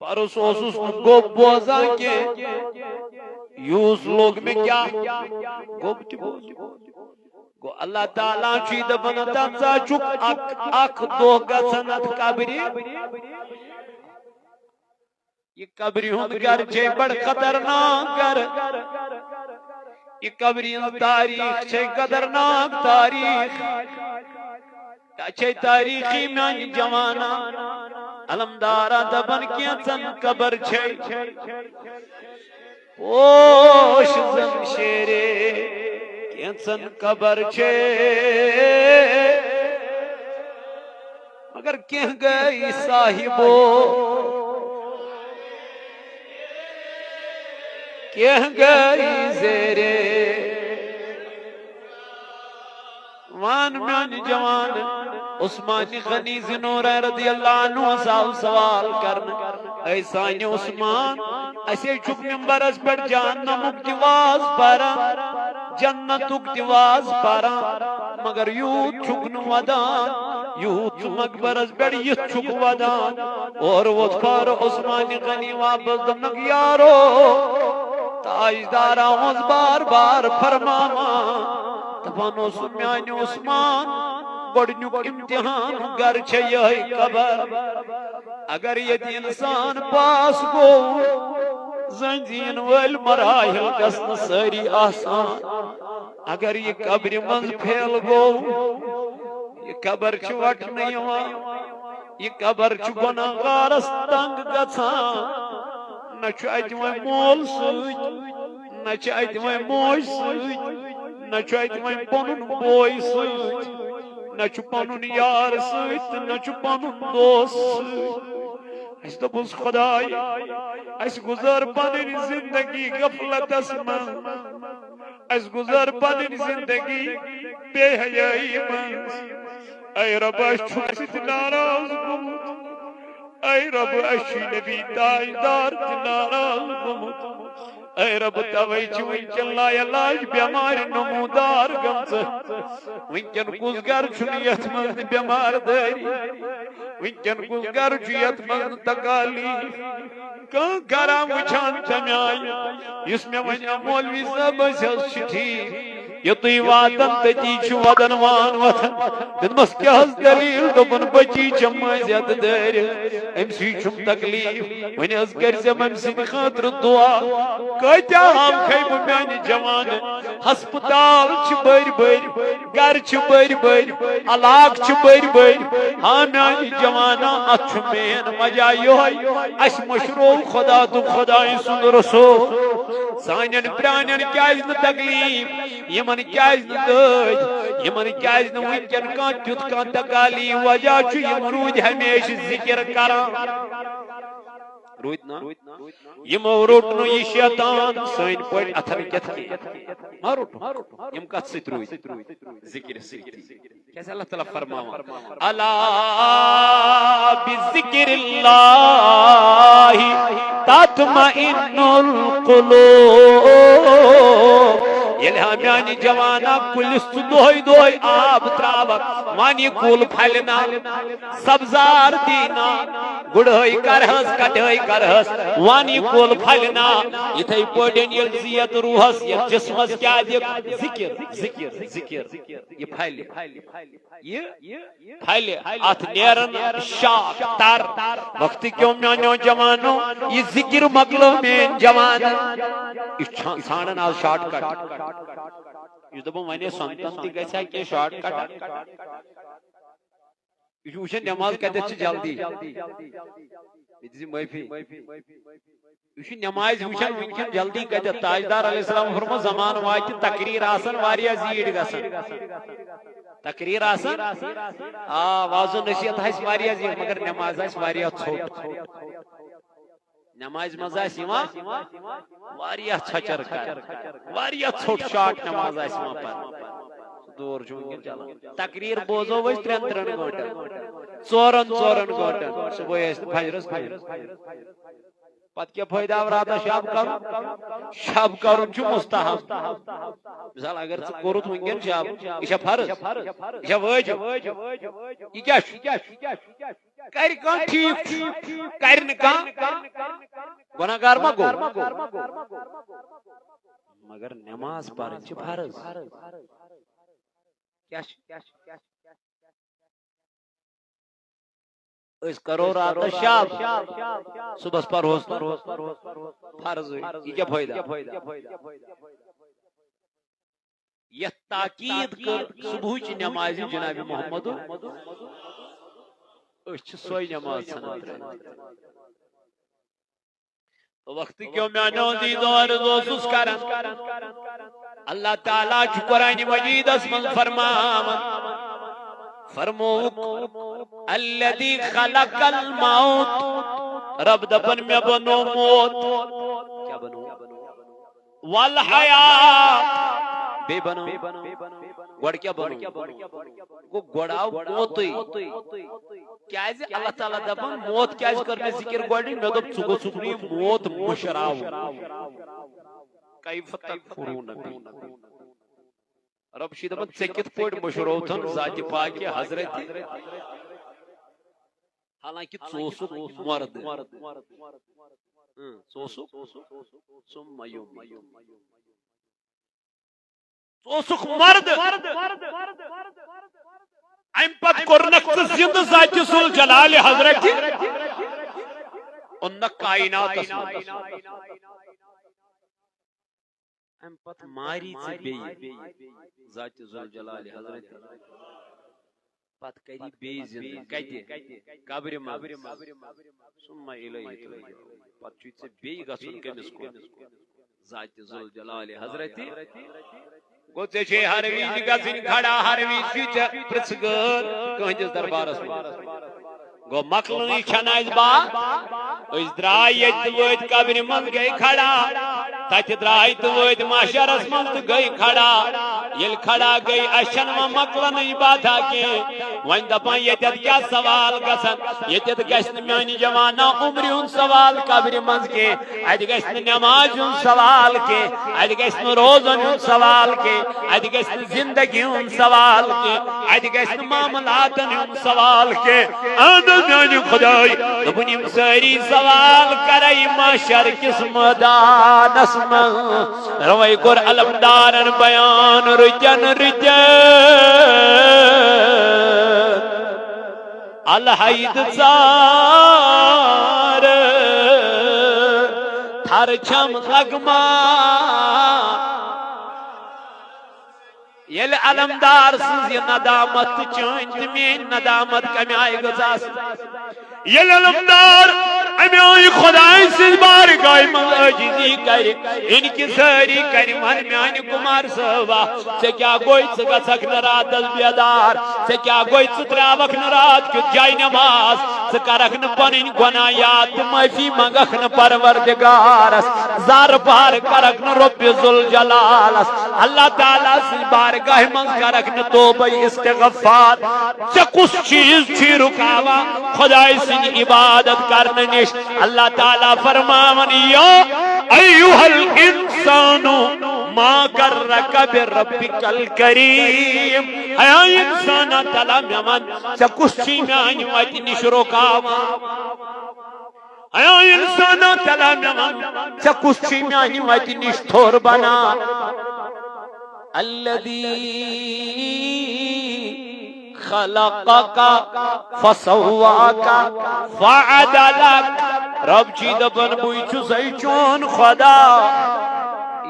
پرُس اوسُس نہٕ گوٚب بوزان کینٛہہ، یِہُس لوٚگ مےٚ کیٛاہ؟ گوٚب تہِ بوزُن۔ گوٚو، اللہ تعالیٰ چھُے دپان، دپان، ژٕ چھُکھ اکھ، اکھ دۄہ گژھان اتھ قبرِ۔ یہِ قبرِ ہُنٛد گرٕ چھے بڑٕ خطرناک گرٕ۔ یہِ قبرِ ہٕنٛز تاریخ چھے خطرناک تاریخ۔ کیٛاہ چھے تاریخی میانہِ جوانا؟ علمدارا دپان، کینٛژن قبر چھے پوش زن شیرے، کینٛژن قبر چھے مگر کینٛہہ گٔے صاحبو، کینٛہہ گٔے زیرے۔ وان میانہِ جوان، عثمان غنی ذی نورین رضی اللہ عنہ آو سوال کرنہٕ، اے سانہِ عثمان، اسے چھُکھ ممبرس پٮ۪ٹھ جہنمُک تہِ واز پران، جنتُک تہِ واز پران، مگر یوٗت چھُکھ نہٕ ودان، یوٗت ژٕ مقبرس پٮ۪ٹھ یِتھ چھُکھ ودان۔ اورٕ ووت فارٕ عثمان غنی واپس، دوٚپنکھ، یارو، تاجدار اوس بار بار فرماوان، دپان اوس، میانہِ عثمان، گۄڈٕنیُک امتحان گرٕ چھےٚ یِہے قبر۔ اگر ییٚتہِ انسان پاس گوٚو، زٔنۍ زیٖن وٲلۍ مراحل گژھنہٕ سٲری آسان۔ اگر یہِ قبرِ منٛز فیل گوٚو، یہِ قبر چھِ وٹنہٕ یِوان، یہِ قبر چھِ گۄناہگارس تنگ گژھان۔ نہ چھُ اتہِ وۄنۍ مول سۭتۍ، نہ چھِ اتہِ وۄنۍ موج سۭتۍ، نہ چھُ اتہِ وۄنۍ پنُن بوے سۭتۍ، نہ چھُ پنُن یار سۭتۍ، تہٕ نہ چھُ پنُن دوست سۭتۍ۔ اسہِ دوٚپُس، خداے، اسہِ گُزٲر پنٕنۍ زندگی غفلتس منٛز، اسہِ گُزٲر پنٕنۍ زندگی بے حیٲیی منٛز۔ اے رۄب، اسہِ چھُکھ ژٕ تہِ ناراض گوٚمُت۔ اے رۄب، اسہِ چھُے نبی تاجدار تہِ ناراض گوٚمُت۔ اے رۄب، توے چھِ وٕنکٮ۪ن لاعلاج بٮ۪مارِ نموٗدار گٔمژٕ۔ وٕنکٮ۪ن کُس گرٕ چھُنہٕ یتھ منٛز نہٕ بٮ۪مار دٲری؟ وٕنکٮ۪ن کُس گرٕ چھُ یتھ منٛز نہٕ تکالیٖف؟ کانٛہہ گرا وٕچھان تمہِ آیہِ، یُس مےٚ ونہِ ہا، مولوی صٲب، أسۍ حظ چھِ ٹھیٖک۔ یُتُے واتان تٔتی چھُ ودان وان وۄتھان۔ دوٚپمس، کیٛاہ حظ دٔلیٖل؟ دوٚپُن، بچی چھےٚ مٔنٛزۍ ہٮ۪تھ دٲرِتھ، أمۍ سٕے چھُم تکلیٖف۔ وۄنۍ حظ کٔرۍ زٮ۪م أمۍ سٕنٛدِ خٲطرٕ دُعا۔ کٲتیٛاہ ہامکھے بہٕ میانہِ جوانہٕ، ہسپتال چھِ بٔرۍ بٔرۍ، گرٕ چھِ بٔرۍ بٔرۍ، علاقہٕ چھِ بٔرۍ بٔرۍ۔ ہا میانہِ جوانا، اتھ چھُ مین وجہ یِہوٚے، اسہِ مٔشرو خدا تہٕ خدایہِ سُنٛد رسول۔ سانٮ۪ن پرٛانٮ۪ن کیازِ نہٕ تکلیٖف، یِمن کیازِ نہٕ دٲدۍ، یِمن کیازِ نہٕ وٕنکٮ۪ن کانٛہہ تیُتھ کانٛہہ تکالیٖف؟ وجہ چھُ، یِم روٗدۍ ہمیشہِ ذِکِر کران۔ روٗدۍ نا؟ یِمو روٚٹ نہٕ یہِ شیطان سٲنۍ پٲٹھۍ اَتھن کٮ۪تھ کینٛہہ۔ ما روٚٹُکھ؟ یِم کَتھ سۭتۍ روٗدۍ؟ ذِکرِ سۭتی۔ کیٛازِ اللہ تعالیٰ فرماوان، الا بذکر اللہ تطمئن القلوب۔ ییٚلہِ ہا میانہِ جوانا کُلِس ژٕ دۄہے دۄہے آب تراوکھ، وۄنۍ یہِ کُل پھلہِ نا، سبزار دی نا، گُڑٲے کرہس، کٹٲے کرہس، وۄنۍ یہِ کُل پھلہِ نا۔ یِتھے پٲٹھۍ ییٚلہِ ژٕ یتھ روحس، یتھ جسمس کیاہ دِکھ؟ ذکر، ذکر، ذکر، یہِ پھلہِ۔ یہِ پھلہِ، اتھ نیرن شاخ تر۔ وقت کیوں میانیو جوانو، یہِ ذکر مۄکلٲو میٲنۍ جوان۔ یہِ چھا-، ژھانڈن آز شارٹ کٹ۔ یہِ چھُ دپان وۄنۍ سنتن تہِ گژھِ ہا کینٛہہ شارٹ کٹ۔ یہِ چھُ وٕچھان نماز کتٮ۪تھ چھِ جلدی۔ یہِ دِژ معٲفی۔ یہِ چھُ نمازِ وٕچھان وٕنکیٚن جلدی کتٮ۪تھ۔ تاجدار علیہ السلام فرمو، زمانہٕ واتہِ تقریر آسن واریاہ زیٖٹھۍ گژھن۔ تقریر آسن، آ، وعظ و نصیحت آسہِ واریاہ زیٖٹھ، مگر نماز آسہِ واریاہ ژھوٚٹ۔ نمازِ منٛز آسہِ یِوان واریاہ ژھۄچر کر، واریاہ ژھوٚٹ شاٹ نماز آسہِ یِوان پرنہٕ۔ دور چھُ وٕنکیٚن چلان۔ تقریر بوزو أسۍ ترٛٮ۪ن ترٛٮ۪ن گٲنٛٹن، ژورن ژورن گٲنٛٹن، صبحٲے ٲسۍ تہٕ فجرس فجر۔ پتہٕ کیٛاہ فٲیدٕ آو راتس شب کرُن؟ شب کرُن چھُ مستحب۔ مثال، اگر ژٕ کوٚرُتھ وٕنکیٚن شب، یہِ چھا فرض؟ یہِ چھا وٲجب؟ یہِ کیٛاہ چھُ؟ کرِ کانٛہہ ٹھیٖک چھُ، کرِ نہٕ کانٛہہ گۄناہ گار ما گوٚو؟ مگر نماز پرٕنۍ چھِ فرض۔ کیٛاہ چھِ؟ أسۍ کرو راتس شب، صبحس پرہوس نہٕ فرضٕے۔ یہِ کیٛاہ فٲیدٕ؟ یتھ تاکید کٔر صبحٕچ نمازِ جناب محمد، أسۍ چھِ سۄے نماز ژھٕنان ترٛٲوِتھ۔ وقت کیوں میانیو عزیزو عرض اوسُس کران، اللہ تعالیٰ چھُ قرآن مجیدس منٛز فرماوان، فرمووُکھ، الذی خلق الموت، رب دپان مےٚ بنوو موت۔ کیٛاہ بنوو؟ والحیات، بیٚیہِ بنوو۔ گۄڈٕ کیٛاہ بنوو؟ گوٚو گۄڈٕ آو موتٕے۔ کیٛازِ اللہ تعالیٰ دپان، موت کیٛازِ کٔر مےٚ ذکر گۄڈٕ؟ مےٚ دوٚپ، ژٕ گوٚژھُکھ نہٕ یہِ موت مٔشراوُن۔ کیف تکفرون بی۔ رب چھُ دپان، ژےٚ کِتھ پٲٹھۍ مٔشرووتھن ذاتِ پاکہِ حضرت؟ حالانکہ ژٕ اوسُکھ مردٕ۔ اۭں، ژٕ اوسُکھ، ثم یوم۔ ژٕ اوسُکھ مردٕ۔ امہِ پتہٕ کوٚرنکھ ژٕ زندٕ ذاتِ ذوالجلال حضرت۔ اوٚننکھ کائناتس منٛز۔ امہِ پتہٕ ماری ژٕ بیٚیہِ ذاتِ ذوالجلال حضرت۔ پتہٕ کری بیٚیہِ زندٕ۔ کتہِ؟ قبرِ منٛز۔ ثم الیہ ترجعون۔ پتہٕ چھُے ژےٚ بیٚیہِ گژھُن کٔمِس کُن؟ ذاتِ ذوالجلال حضرت۔ گوٚو، ژےٚ چھے ہر وِزِ گژھٕنۍ کھڑا، ہر وِزِ چھُے ژےٚ پرٛژھٕ گٲر کٕہٕنٛدِس دربارس منٛز۔ گوٚو، مۄکلٕنٕے چھَنہٕ اَسہِ بات۔ أسۍ درٛاے ییٚتہِ تہٕ وٲتۍ قبرِ منٛز، گٔے کھڑا۔ تَتہِ درٛاے تہٕ وٲتۍ محشرس منٛز تہٕ گٔے کھڑا۔ ییٚلہِ کھڑا گٔے، اَسہِ چھَنہٕ وۄنۍ مۄکلنٕے باتھا کینٛہہ۔ وۄنۍ دَپان، ییٚتٮ۪تھ کیٛاہ سوال گژھن؟ ییٚتٮ۪تھ گژھِ نہٕ میٛانہِ جوانا عمرِ ہُنٛد سوال قبرِ منٛز کینٛہہ۔ اتہِ گژھِ نہٕ نمازِ ہُنٛد سوال کینٛہہ، اتہِ گژھِ نہٕ روزن ہُنٛد سوال کینٛہہ، اتہِ گژھِ نہٕ زندگی ہُنٛد سوال کینٛہہ، اتہِ گژھِ نہٕ معاملاتن ہُنٛد سوال کینٛہہ۔ اہن حظ میانہِ خداے، دوٚپُن، یِم سٲری سوال کرے محشر کِس مٲدانس منٛز۔ روے کوٚر علمدارن بیان رٕتٮ۪ن رٕتٮ۪ن۔ الحید ژار تھر چھم لگما۔ ییٚلہِ علمدار سٕنٛز یہِ ندامت تہٕ چٲنۍ تہٕ میٲنۍ ندامت کمہِ آیہِ گٔژھ آسٕنۍ؟ ییٚلہِ علمدار امہِ آیہِ خدایہِ سٕنٛزِ بارگاہہِ منٛز عٲجزی کرِ، یعنی کہِ سٲری کرِ ون، میانہِ کُمار صٲبا، ژےٚ کیٛاہ گوٚے؟ ژٕ گژھکھ نہٕ راتس بیدار؟ ژےٚ کیٛاہ گوٚے؟ ژٕ ترٛاوکھ نہٕ رات کیُتھ جاے نماز؟ ژٕ کرکھ نہٕ پنٕنۍ گۄناہ یاد تہٕ معٲفی منگکھ نہٕ پروردگارس؟ زارٕ پار کرکھ نہٕ رۄبِ ذوالجلالس، اللہ تعالیٰ سٕنٛزِ بارگاہہِ منٛز کرکھ نہٕ توبہ استغفار؟ ژےٚ کُس چیز چھُے رُکاوان خدایہِ سٕنٛدِ عبادت کرنہٕ نِش؟ اللہ تعالیٰ فرماوان، یا ایھا الانسان ما غرک بربک الکریم۔ ہے انسانا، تلا مےٚ وَن، ژےٚ کُس چھُے میانہِ وتہِ نِش رُکاوان؟ ہے انسانا، تلا مےٚ وَن، ژےٚ کُس چھُے میانہِ وتہِ نِش تھوٚر بنان؟ الذی خلقک فسواک فعدلک۔ رب چھُے دپان، بٕے چھُسے چون خدا،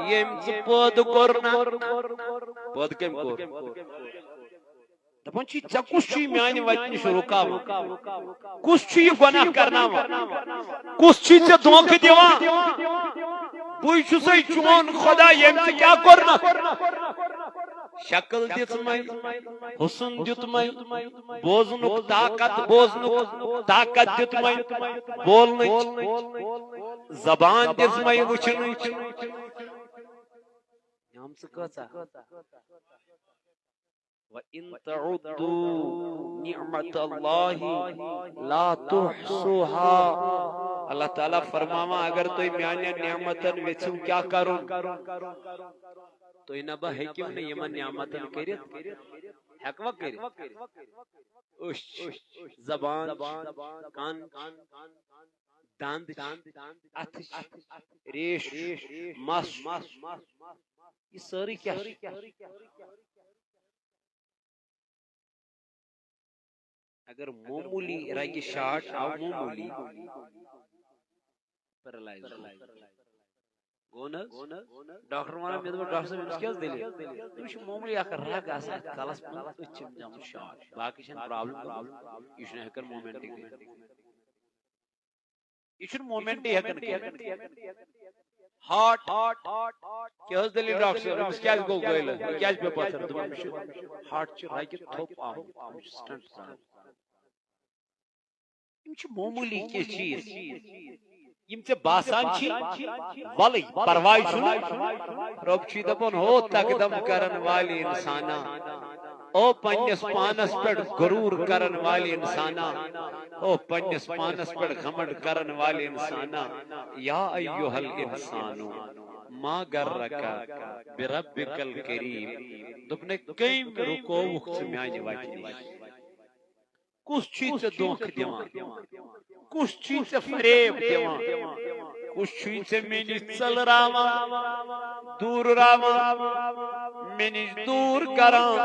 ییٚمۍ ژٕ پٲدٕ کوٚرنکھ۔ پٲدٕ کٔمۍ کوٚر؟ دپان چھُے، ژےٚ کُس چھُے میانہِ وتہِ نِش رُکاوان؟ کُس چھُ یہِ گۄناہ کرناوان؟ کُس چھُے ژےٚ دھوکہٕ دِوان؟ بٕے چھُسے چون خدا، ییٚمۍ ژٕ کیٛاہ کوٚرنکھ؟ شکل دِژمے، حسن دیُتمے، بوزنُک طاقت، بوزنُک طاقت دیُتمے، بولنٕچ زبان دِژمے وٕچھنٕچ۔ نعمژٕ کۭژاہ؟ وَإِن تَعُدُّوا نِعْمَتَ اللَّهِ لَا تُحْصُوهَا۔ اللہ تعالیٰ فرماوان، اگر تُہۍ میانٮ۪ن نعمتن یژھِو کیٛاہ کرُن؟ تُہۍ نہ بہ ہیٚکِو نہٕ یِمن نعمتن کٔرِتھ، ہیٚکوا کٔرِتھ؟ أچھ چھِ، زبان چھِ، کن چھِ، دند چھِ، اتھٕ چھِ، ریش چھِ، مس چھِ۔ یہِ سٲرٕے کیٛاہ چھُ؟ اگر معموٗلی رگہِ شاٹ آو، معموٗلی پیرالایز گوٚو۔ گوٚو نہٕ حظ؟ ڈاکٹر ونان، مےٚ دوٚپ، ڈاکٹر صٲب، أمِس کیٛاہ حظ دٔلیٖل؟ تٔمِس چھُ معموٗلی اکھ رگ آسان یتھ کلس منٛز، أتھۍ چھِ أمِس آمُت شاٹ، باقٕے چھَنہٕ پرابلم گٔمٕژ، یہِ چھُنہٕ ہٮ۪کان موٗمینٹٕے کٔرِتھ۔ یہِ چھُنہٕ موٗمینٹٕے ہٮ۪کان کٔرِتھ۔ ہارٹ، کیٛاہ حظ دٔلیٖل ڈاکٹر صٲب؟ أمِس کیٛازِ گوٚو گٲلۍ؟ یہِ کیٛازِ پیوٚو پتھر؟ دوٚپُن، أمِس چھُ ہارٹ چہِ رگہِ تھوٚپ آمُت، أمِس چھُ سٹنٹ ترٛاوُن۔ یِم چھِ معموٗلی کینٛہہ چیٖز، یِم ژےٚ باسان چھی، ولہٕ پرواے چھُنہٕ۔ رۄب چھُے دَپان، ہو تقدم کرن والہِ اِنسانا، او پننِس پانس پٮ۪ٹھ غروٗر کرن والہِ اِنسانا، او پننِس پانس پٮ۪ٹھ گھمنڈ کرن والہِ اِنسانا، یا ایھا الانسان ما غرک بربک الکریم۔ دوٚپنَے، کٔمۍ رُکووُکھ ژٕ میانہِ وتہِ نِش؟ کُس چھُے ژےٚ دھوکہٕ دِوان؟ کُس چھُے ژےٚ فریب دِوان؟ کُس چھُے ژےٚ مےٚ نِش ژٔلراوان، دوٗرراوان، مےٚ نِش دوٗر کران؟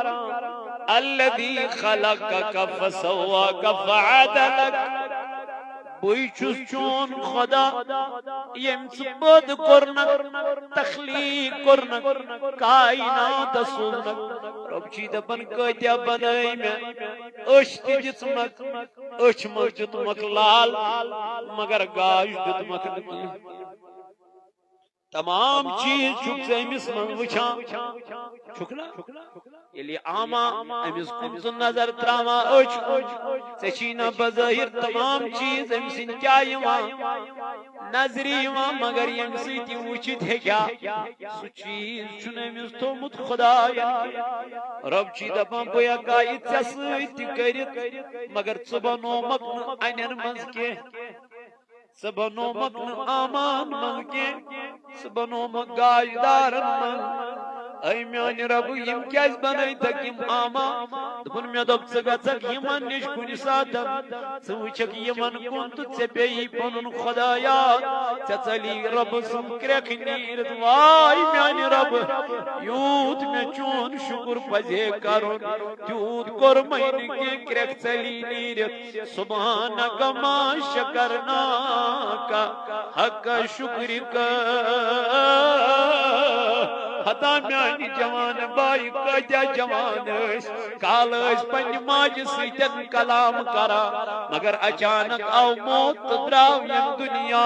الذی خلقک فسواک فعدلک۔ بٕے چھُس چون خدا، ییٚمۍ ژٕ پٲدٕ کوٚرنکھ، تخلیٖق کوٚرنکھ، کائناتس سوٗزنکھ۔ رۄب چھُے دپان، کۭتیاہ بنٲے مےٚ؟ أچھ تہِ دِژمکھ، أچھ منٛز دیُتمکھ لال، مگر گاش دیُتمکھ نہٕ کینٛہہ۔ تمام چیٖز چھُکھ ژٕ أمِس منٛز وٕچھان، چھُکھ نا؟ ییٚلہِ یہِ آما أمِس کُن ژٕ نظر ترٛاوان أچھ کُن، ژےٚ چھی نہ بظٲہِر تمام چیٖز أمۍ سٕنٛدۍ کیٛاہ یِوان نظرِ یِوان، مگر ییٚمہِ سۭتۍ یہِ وٕچھِتھ ہیٚکہِ ہا، سُہ چیٖز چھُنہٕ أمِس تھوٚومُت خۄدایَن کینٛہہ۔ رۄب چھُے دَپان، بہٕ ہیٚکہٕ ہا یہِ ژےٚ سۭتۍ تہِ کٔرِتھ، مگر ژٕ بنوومَکھ نہٕ اَنٮ۪ن منٛز کینٛہہ۔ ژٕ بنوومکھ نہٕ آمان منٛز کینٛہہ، ژٕ بنوومکھ گاش دارن منٛز۔ اے میانہِ رۄبہٕ، یِم کیازِ بنٲوتکھ یِم آما؟ دوٚپُن، مےٚ دوٚپ، ژٕ گژھکھ یِمن نِش کُنہِ ساتن، ژٕ وٕچھکھ یِمن کُن تہٕ ژےٚ پیٚیی پنُن خۄدا یاد، ژےٚ ژلی رۄبہٕ سُنٛد کرٛٮ۪کھ نیٖرِتھ۔ واے میانہِ رۄبہٕ، یوٗت مےٚ چون شُکُر پزے کرُن، تیوٗت کوٚر مےٚ نہٕ کینٛہہ، کرٛٮ۪کھ ژلی نیٖرِتھ۔ سبحانک ما شکرناک حق شکرک۔ ہتا میانہِ جوان بایہِ کٲتیاہ جوان ٲسۍ، کالہٕ ٲسۍ پننہِ ماجہِ سۭتۍ کلام کران، مگر اچانک آو موت تہٕ درٛاو ییٚمہِ دُنیا۔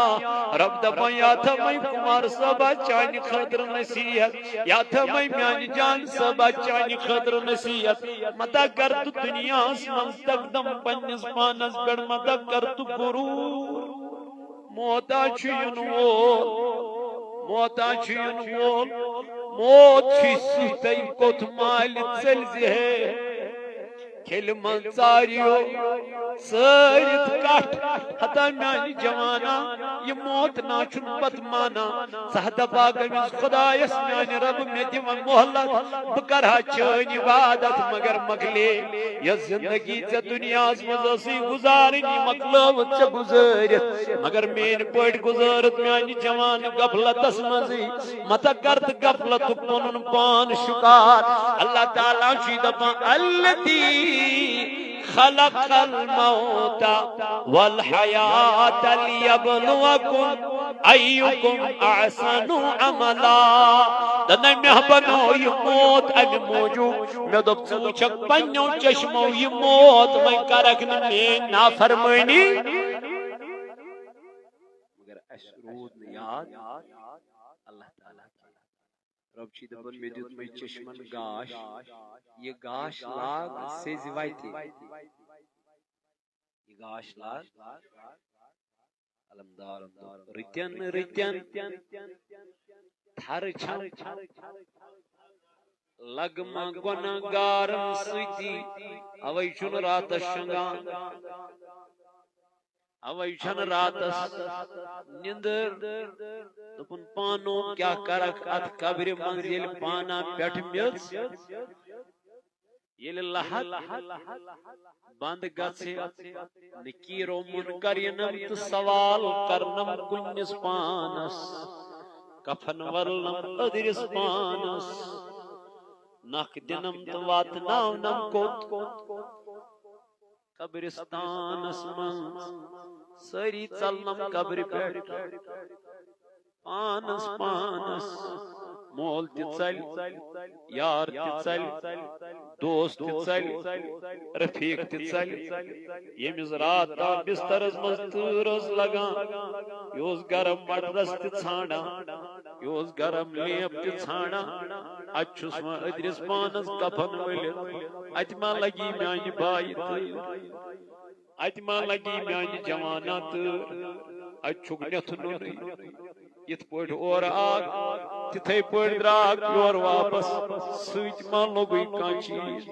رۄب دپان، یا تھٲومَے کُمار صٲبا چانہِ خٲطرٕ نصیحت، یا تھٲومَے میانہِ جان صٲبا چانہِ خٲطرٕ نصیحت۔ متا کر تہٕ دُنیاہس منٛز تقدم پننِس پانس پٮ۪ٹھ، متا کر تہٕ غروٗر۔ موتا چھُ یُن وول، موتا چھُ یُن وول، موت چھُے سُہ تٔمۍ کوٚت مالہِ ژٔلۍ زِ ہے۔ کھیلہِ منٛز ژاریو ژٲرِتھ کٹھ۔ ہتا میانہِ جوانا، یہِ موت نا چھُنہٕ پتہٕ مانا۔ ژٕ ہا دپاکھ أمِس خدایس، میانہِ رب، مےٚ دِ وۄنۍ مۄہلت، بہٕ کرٕ ہا چٲنۍ عبادت، مگر مۄکلے یۄس زندگی ژےٚ دُنیاہس منٛز ٲسٕے گُزارٕنۍ، یہِ مۄکلٲوٕتھ ژےٚ گُزٲرِتھ۔ مگر میٲنۍ پٲٹھۍ گُزٲرٕتھ میانہِ جوان غفلتس منٛزٕے۔ متہ کر تہٕ غفلتُک پنُن پان شکار۔ اللہ تعالیٰ چھُے دپان، الذی خلق الموت والحیات لیبلوکم ایکم احسن عملا۔ دپان، مےٚ بنوو یہِ موت امہِ موٗجوٗب، مےٚ دوٚپ، ژٕ وٕچھکھ پننیو چشمو یہِ موت، وۄنۍ کرکھ نہٕ میٲنۍ نافرمٲنی۔ مگر اسہِ روٗد نہٕ یاد اللہ تعالیٰ کینٛہہ۔ رۄب چھُ دَپان، مےٚ دیُت مےٚ چشمن گاش، یہِ گاش لاگ سیٚزِ وَتہِ۔ یہِ گاش لاگ۔ علمدارن دوٚپ، رٕتٮ۪ن رٕتٮ۪ن تھرٕ چھَم، لگہٕ ما گۄناہ گارن سۭتی، اَوَے چھُنہٕ راتس شۄنٛگان۔ اوے چھنہٕ راتس نندر۔ دوٚپُن، پانو کیٛاہ کرکھ اتھ قبرِ منٛز، ییٚلہِ پانا پٮ۪ٹھ میژ، ییٚلہِ لحد بند گژھِ، نکیرو منکر یِنم تہٕ سوال کرنم کُنِس پانس، کفن ولنم أدرِس پانس، نکھ دِنم تہٕ واتناونم کوٚت؟ قبرستانس منٛز۔ سٲری ژلنم قبرِ پٮ۪ٹھ۔ پانس پانس مول تہِ ژلہِ، یار تہِ ژلہِ، دوست تہِ ژلہِ، رفیق تہِ ژلہِ۔ ییٚمِس راتھ تام بسترس منٛز تۭر ٲس لگان، یہِ اوس گرم مٹرس تہِ ژھانڈان۔ یہِ اوس گرم لیپ تہِ ژھانڈان۔ اتہِ چھُس وۄنۍ أدرِس پانس کفن ؤلِتھ۔ اتہِ ما لگی میانہِ بایہِ تۭر؟ اتہِ ما لگی میانہِ جوانا تۭر؟ اتہِ چھُکھ نیتھٕ نوٚنُے۔ یِتھ پٲٹھۍ اورٕ آکھ، تِتھے پٲٹھۍ درٛاکھ یورٕ واپس۔ سۭتۍ ما لوٚگُے کانٛہہ چیٖز؟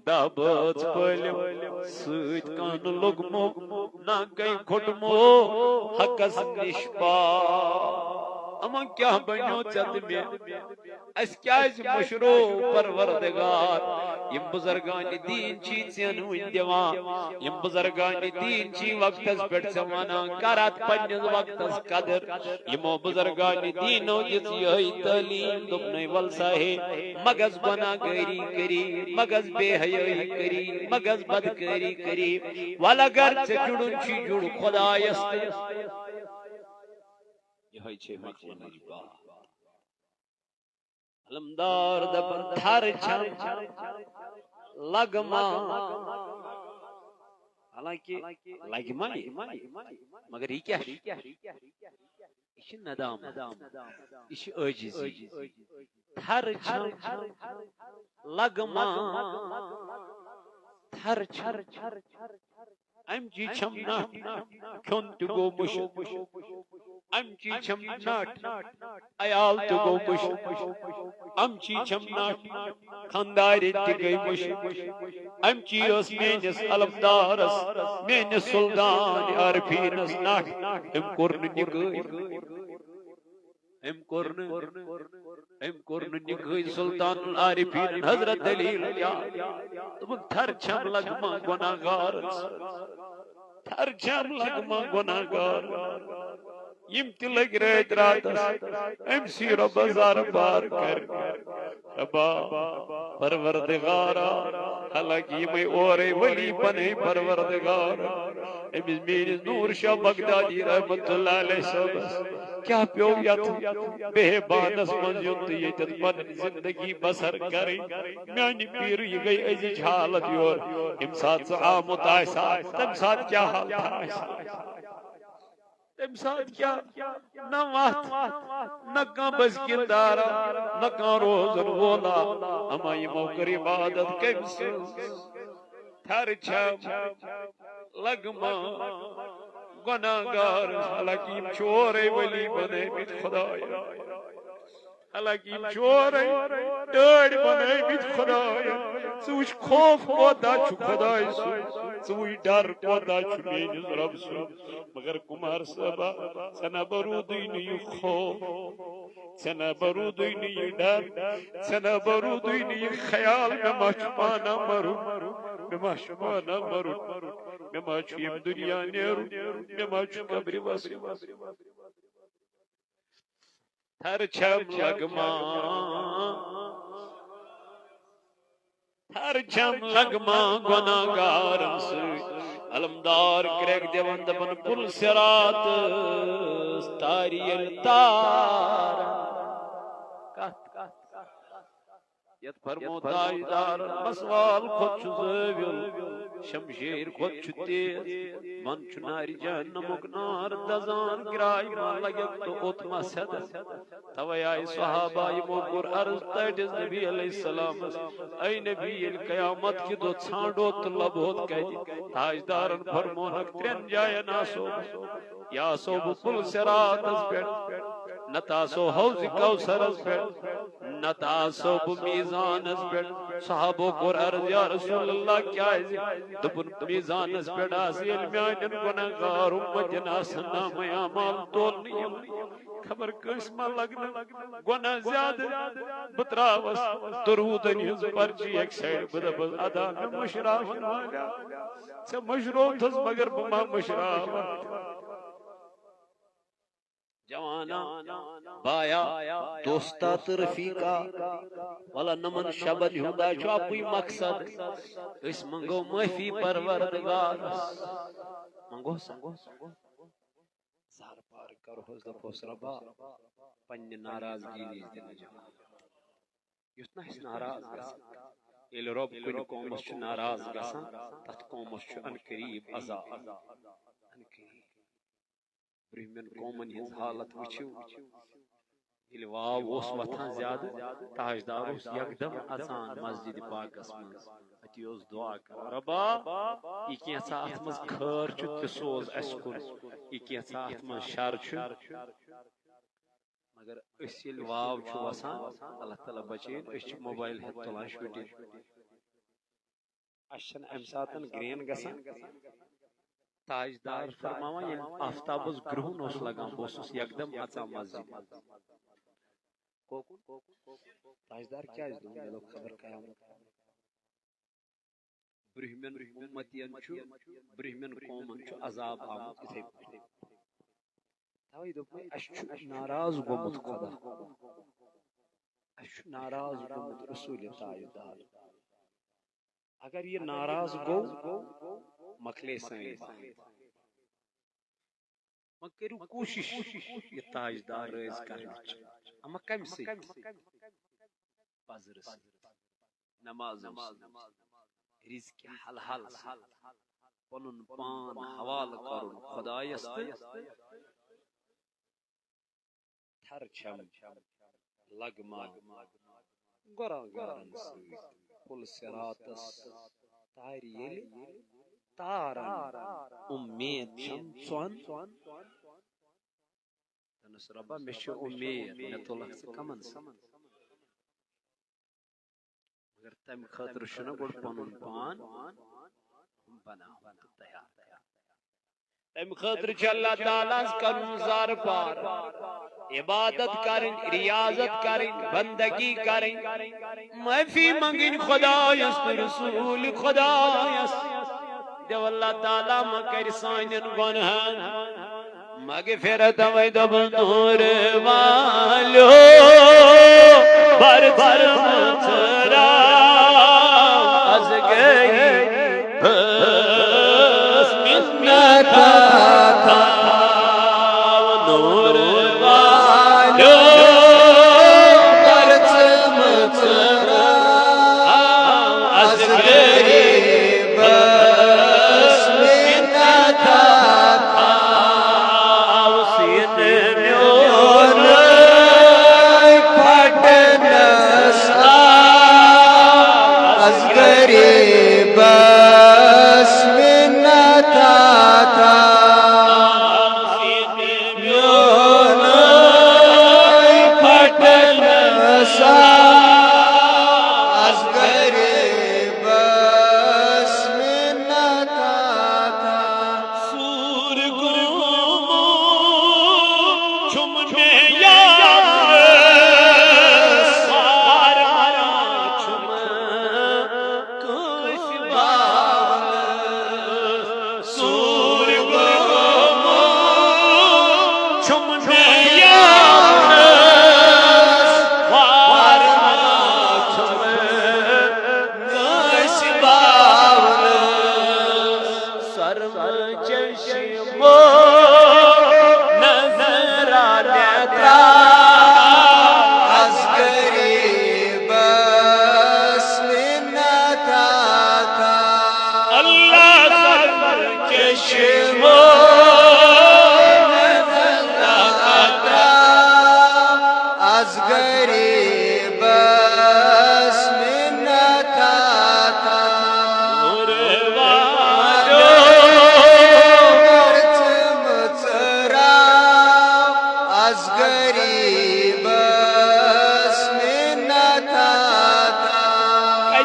دَہ بٲژ پٲلِم سۭتۍ کانٛہہ نہٕ لوٚگمُت، نہ گٔے کھوٚٹمُت حقس نِش پاک۔ اما کیٛاہ بنیو ژےٚ تہٕ مےٚ؟ اسہِ کیٛازِ مٔشرو پروردگار؟ یِم بزرگان دین چھی ژےٚ نہٕ وُنہِ دِوان، یِم بزرگان دین چھی وقتس پٮ۪ٹھ ژےٚ ونان، کر اتھ پننِس وقتس قدر۔ یِمو بزرگان دینو دِژ یِہے تعلیٖم، دوٚپنَے، ول سا ہے، مہ گژھ گۄناہ گٲری کٔری، مہ گژھ بے حیٲیی کٔری، مہ گژھ بدکٲری کٔری۔ ول اگر ژےٚ جُڑُن چھُے، جُڑ خدایس تہٕ۔ یِہوٚے چھے مقصدٕچ بات۔ علمدار دپان، تھر چھم لگما۔ حالانکہ لگما یہِ، مگر یہِ کیٛاہ چھُ؟ یہِ چھِ ندامت، یہِ چھِ عٲجزی۔ تھر چھم لگما، تھر چھم۔ امچی چھم نٹھ، کھیوٚن تہِ گوٚو مُشک۔ امچی چھم نٹھ، عیال تہِ گوٚو مُشک۔ امچی چھم نٹھ، خاندارین تہِ گٔے مُشک۔ امچی ٲس میٲنِس علمدارس، میٲنِس سلطان عارفینس نٹھ۔ أمۍ کوٚر نہٕ نکٲح۔ أمۍ کوٚر نہٕ، أمۍ کوٚر نہٕ نکٲح سلطان العارفین حضرت دلیل یاد۔ دوٚپُن، تھر چھم لگما گۄناہ گارس، تھر چھم لگما گۄناہ گار۔ یِم تہِ لٔگۍ رٲتۍ راتس أمۍ سٕے رۄبس زارٕ بار کرنہِ۔ ربا، پروردگارا، حالانکہ یِمے اورے ولی بنے پروردگار۔ أمِس میٲنِس نور شاہ بغدادی رحمت اللہ علیہ صٲبس کیٛاہ پیوٚو یتھ بیہبانس منٛز یُن تہٕ ییٚتٮ۪تھ پنٕنۍ زندگی بسر کرٕنۍ؟ میانہِ پیٖرٕ، یہِ گٔے أزِچ حالت یورٕ۔ ییٚمہِ ساتہٕ ژٕ آمُت آسہِ ہا، تمہِ ساتہٕ کیٛاہ حالت آسہِ ہا؟ تمہِ ساتہٕ کیٛاہ؟ نہ وتھ، نہ کانٛہہ بسکیٖن دارا، نہ کانٛہہ روزن وولا۔ اما یِمو کٔر عبادت کٔمۍ سٕنٛز؟ تھر چھم لگما گۄناہ گار، حالانکہ یِم چھِ اورے ولی بنٲومٕتۍ خدایا۔ حالانکہ یِم چھِ اورَے ٹٲٹھۍ بنٲومٕتۍ خۄدایَن۔ ژٕ وٕچھ خوف کوتاہ چھُ خۄدایہِ سُنٛد، ژٕ وٕچھ ڈر کوتاہ چھُ میٲنِس رۄبہٕ سُنٛد۔ مگر کُمار صٲبا، ژےٚ نہ بروٗدٕے نہٕ یہِ خوف، ژےٚ نہ بروٗدٕے نہٕ یہِ ڈر، ژےٚ نہ بروٗدٕے نہٕ یہِ خیال، مےٚ ما چھُ پانہ مرُن، مےٚ ما چھُ پانہ مرُن، مےٚ ما چھُ ییٚمہِ دُنیا نیرُن، مےٚ ما چھُ قبرِ وسُن۔ تھر چھم لگمان، تھر چھم لگمان گۄناہگارن سۭتۍ۔ علمدار کرٛٮ۪کھ دِوان دپان، پُل صراطس تارِ ییٚلہِ تارن۔ کتھ، کتھ، کتھ، کتھ۔ یتھ فرمو تاجدارن، مسوال کھۄتہٕ چھُ زٲویُل، شمشیر کھۄتہٕ چھُ تیز، من چھُ نارِ جہنمُک نار دزان، گراے ما لگٮ۪کھ تہٕ اوٚت ما سیدس۔ توے آیہِ صحابہ، یِمو کوٚر عرض ٹٲٹھِس نبی علیہ السلامس، اے نبی، ییٚلہِ قیامت کہِ دۄہ ژھانڈو تہٕ لبہوت کتہِ؟ تاجدارن فرمونکھ، ترٛٮ۪ن جاین آسو بہٕ۔ یا آسو بہٕ پُل صراطس پٮ۪ٹھ، نتہٕ آسو حوض کوثرس پٮ۪ٹھ، نتہٕ آسو بہٕ میزانس پٮ۪ٹھ۔ صحابو کوٚر عرض، یا رسول اللہ، کیازِ؟ دوٚپُن، میزانس پٮ۪ٹھ آسہٕ ییٚلہِ میانٮ۪ن گۄناہگار اُمتٮ۪ن آسن نامہ اعمال تولنہٕ یِوان، خبر کٲنٛسہِ ما لگنہٕ گۄناہ زیادٕ۔ بہٕ تراوس درودن ہٕنٛز پرچی اکہِ سایڈٕ، بہٕ دپس، ادا مےٚ مٔشراون والیا، ژےٚ مٔشرووتھس مگر بہٕ ما مٔشراوتھ۔ جوانا، بایا، دوستا تہٕ رفیقا، ولا نمن شبن ہُنٛد چھُ اَکُے مقصد، أسۍ منٛگو معٲفی پروردگارس۔ منٛگو سا۔ زار پار کرہوس، دپوس، ربا، پننہِ ناراضگی نِش دِ نجات۔ یُتھ نہٕ أسۍ ناراض گژھو۔ ییٚلہِ رۄب کُنہِ قومس چھُ ناراض گژھان، تتھ قومس چھُ عنقریب عذاب۔ عنقریب۔ برٛونٛہمٮ۪ن قومن ہٕنٛز حالت وٕچھِو۔ ییٚلہِ واو اوس وۄتھان زیادٕ، تاجدار اوس یکدم اژان مسجد پاکس منٛز۔ اتی اوس دعا کران، ربا، یہِ کینٛژھا اتھ منٛز خٲر چھُ، تہِ سوز اسہِ کُن۔ یہِ کینٛژھا اتھ منٛز شر چھُ، مگر أسۍ ییٚلہِ واو چھُ وسان، اللہ تعالیٰ بچٲیِن، أسۍ چھِ موبایل ہٮ۪تھ تُلان شوٗٹِنٛگ۔ اَسہِ چھَنہٕ اَمہِ ساتہٕ گرٛین گژھان۔ تاجدار فرماوان، ییٚلہِ آفتابَس گرٛہُن اوس لگان، بہٕ اوسُس یکدم اژان مسجد۔ تاجدار کیٛازِ دوٚپ؟ مےٚ دوٚپ، خبر قیامت۔ برٛونٛہمٮ۪ن اُمتین چھُ، برٛونٛہمٮ۪ن قومن چھُ عذاب آمُت یِتھَے پٲٹھۍ۔ توے دوٚپمَے، اَسہِ چھُ ناراض گوٚمُت خۄدا۔ اَسہِ چھُ ناراض گوٚمُت رسول تاجدار۔ اگر یہِ ناراض گوٚو، مۄکلے سٲنۍ بحث۔ وۄنۍ کٔرِو کوٗشِش یہِ تاجدار رٲضۍ کرنٕچ۔ اما کمہِ سۭتۍ؟ پزرٕ سۭتۍ، نمازو سۭتۍ، رزقِ حلال سۭتۍ، پنُن پان حوالہٕ کرُن خۄدایس تہٕ تھر چھم لگمان گۄناہگارن سۭتۍ پُل صراطس تارِ ییٚلہِ تارن، اُمید چھم ژۄن۔ دوٚپنس، رۄبا، مےٚ چھِ اُمید، مےٚ تُلکھ ژٕ کمن سۭتۍ؟ مگر تمہِ خٲطرٕ چھُنہ گۄڈٕ پنُن پان بناوُن تہٕ تیار کرُن۔ تمہِ خٲطرٕ چھُ اللہ تعالیٰ ہس کرُن زارٕ پار، عبادت کرٕنۍ، ریاضت کرٕنۍ، بندگی کرٕنۍ، معٲفی منگٕنۍ خۄدایس تہٕ رسول خۄدایس۔ دیو اللہ تعالیٰ ما کرِ سانٮ۪ن گۄنہن مغفرت۔ وۄنۍ دوٚپ نوٗر والیو، بر بر مژرا، از گٔے بس منت تھاو۔ نوٗر والیو، بر مژرا، از گٔے بس منت تھاو۔ سیٖنہٕ میون پھٹنس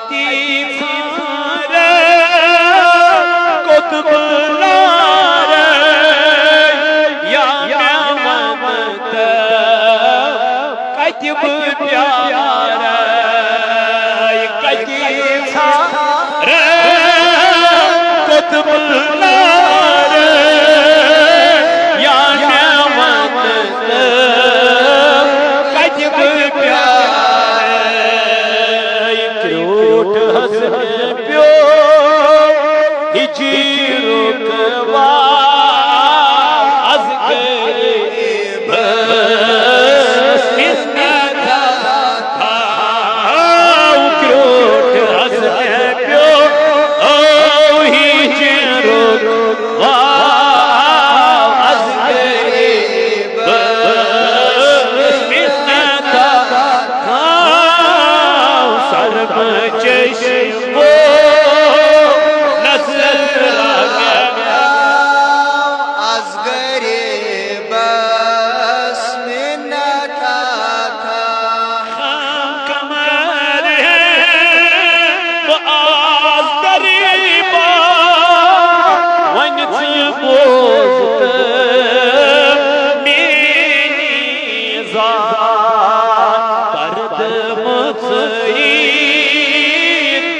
تی ژھانٛڈے کوٚت بہٕ لارے، یا مےٚ وَن تہٕ کَتہِ بہٕ پیارے، کَتہِ ژھانٛڈے کوٚت بہٕ لارے، یا مےٚ وَن تہٕ کَتہِ بہٕ پیارے۔ کرٛوٗٹھ حظ مےٚ پیوٚو ہِجرُک واو، از غریٖبس منت تھاو۔ کرٛوٗٹھ حظ مےٚ پیوٚو ہِجرُک واو، از غریٖبس منت تھاو۔ سرم چشمو نظر از غریٖبس منت تھاو۔ خام قمر ہے بہٕ آز غریٖبا، وۄنۍ ژٕ بوز تہٕ میٛٲنی زار، پردٕ مُژٲیی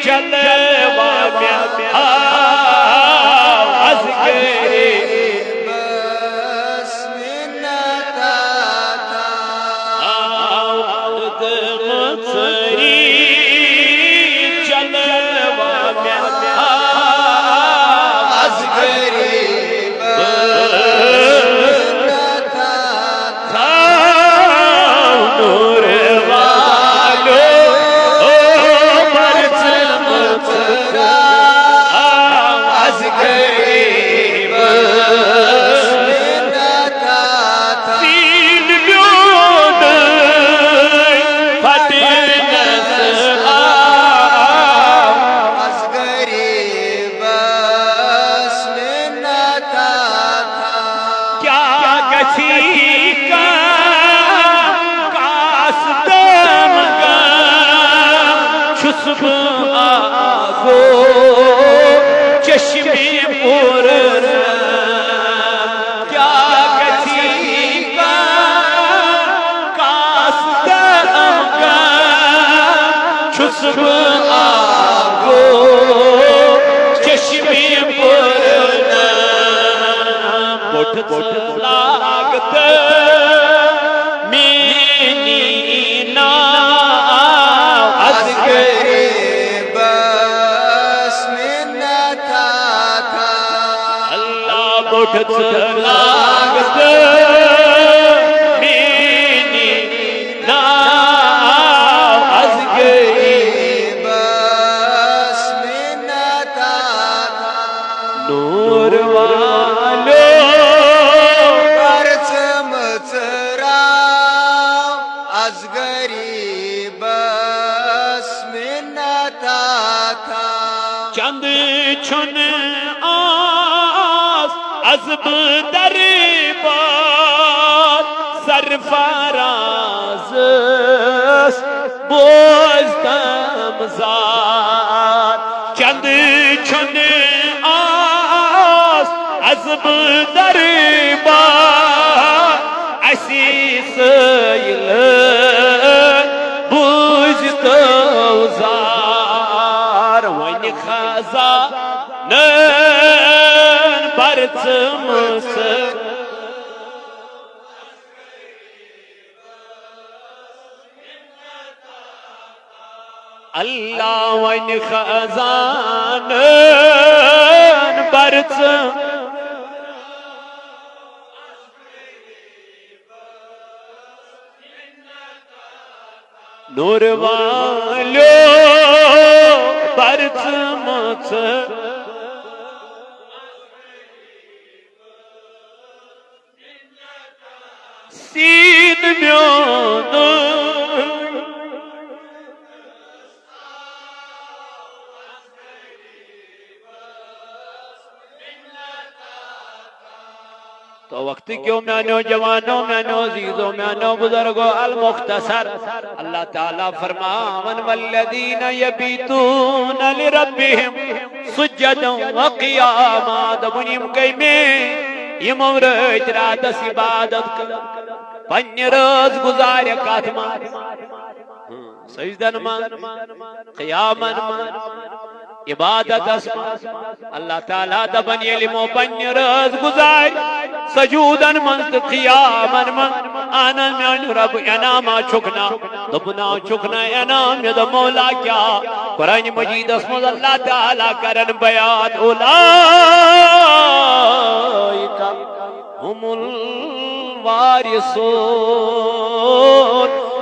جلوہ مےٚ ہاو، از غریٖبس منت تھاو۔ پردٕ مُژٲیی جلوہ مےٚ ہاو، از غریٖبس منت تھاو۔ نور والو، او پرچم ژھراو، از غریٖبس منت تھاو۔ سیٖن میون پھٹنس آو، از غریٖبس منت تھاو۔ کیٛاہ گژھی کم کاس تہٕ غم، چھُس بہٕ آگو چشمِ پُر۔ کیٛاہ گژھی کم کاس تہٕ غم، چھُس بہٕ آگو چشمِ پُر۔ بوٚٹھ ژٕ لاگ تہٕ میٛٲنی ناو، از غریٖبس منت تھاو۔ اللہ بوٚٹھ ژٕ لاگ تہٕ میٛٲنی ناو، از غریٖبس منت تھاو۔ نور والو، پرچم ژھراو، از غریٖبس منت تھاو۔ چندٕ چھُنہٕ آز، از بہٕ دربار سرفرازس، بوز تم زار۔ چندٕ چھُنہٕ آز، از بہٕ دربار اسی سٲیلہٕ، بوز تو زار۔ وۄنۍ خزانن پرژٕمٕژ اللہ، وۄنۍ خزانن پرژٕم۔ نور والو، پرژٕمٕژ سیٖن میون۔ تو وقت کیوں میانو جوانو، میانو عزیزو، میانو بزرگو، المختصر، اللہ تعالیٰ فرماون: والذین یبیتون لربهم سجدا وقیاما۔ دپن یم گئی مے، یمو رٲتۍ راتس عبادت کر، پننہِ رٲژ گزارِ کتھ منٛز؟ سجدن منٛز، قیامن منٛز، عبادتس منٛز۔ اللہ تعالیٰ دپن ییٚلہِ یِمو پننہِ رٲژ گزارِ سجودن منٛز تہٕ قیامن منٛز، اہن میانہِ رب، انعاما چھُکھ نا؟ دوٚپُن آ چھُکھ نا انعام؟ مےٚ دوٚپ مولا کیٛاہ؟ قرآن مجیدس منٛز اللہ تعالیٰ کرن بیان، اولئک هم الوارثون۔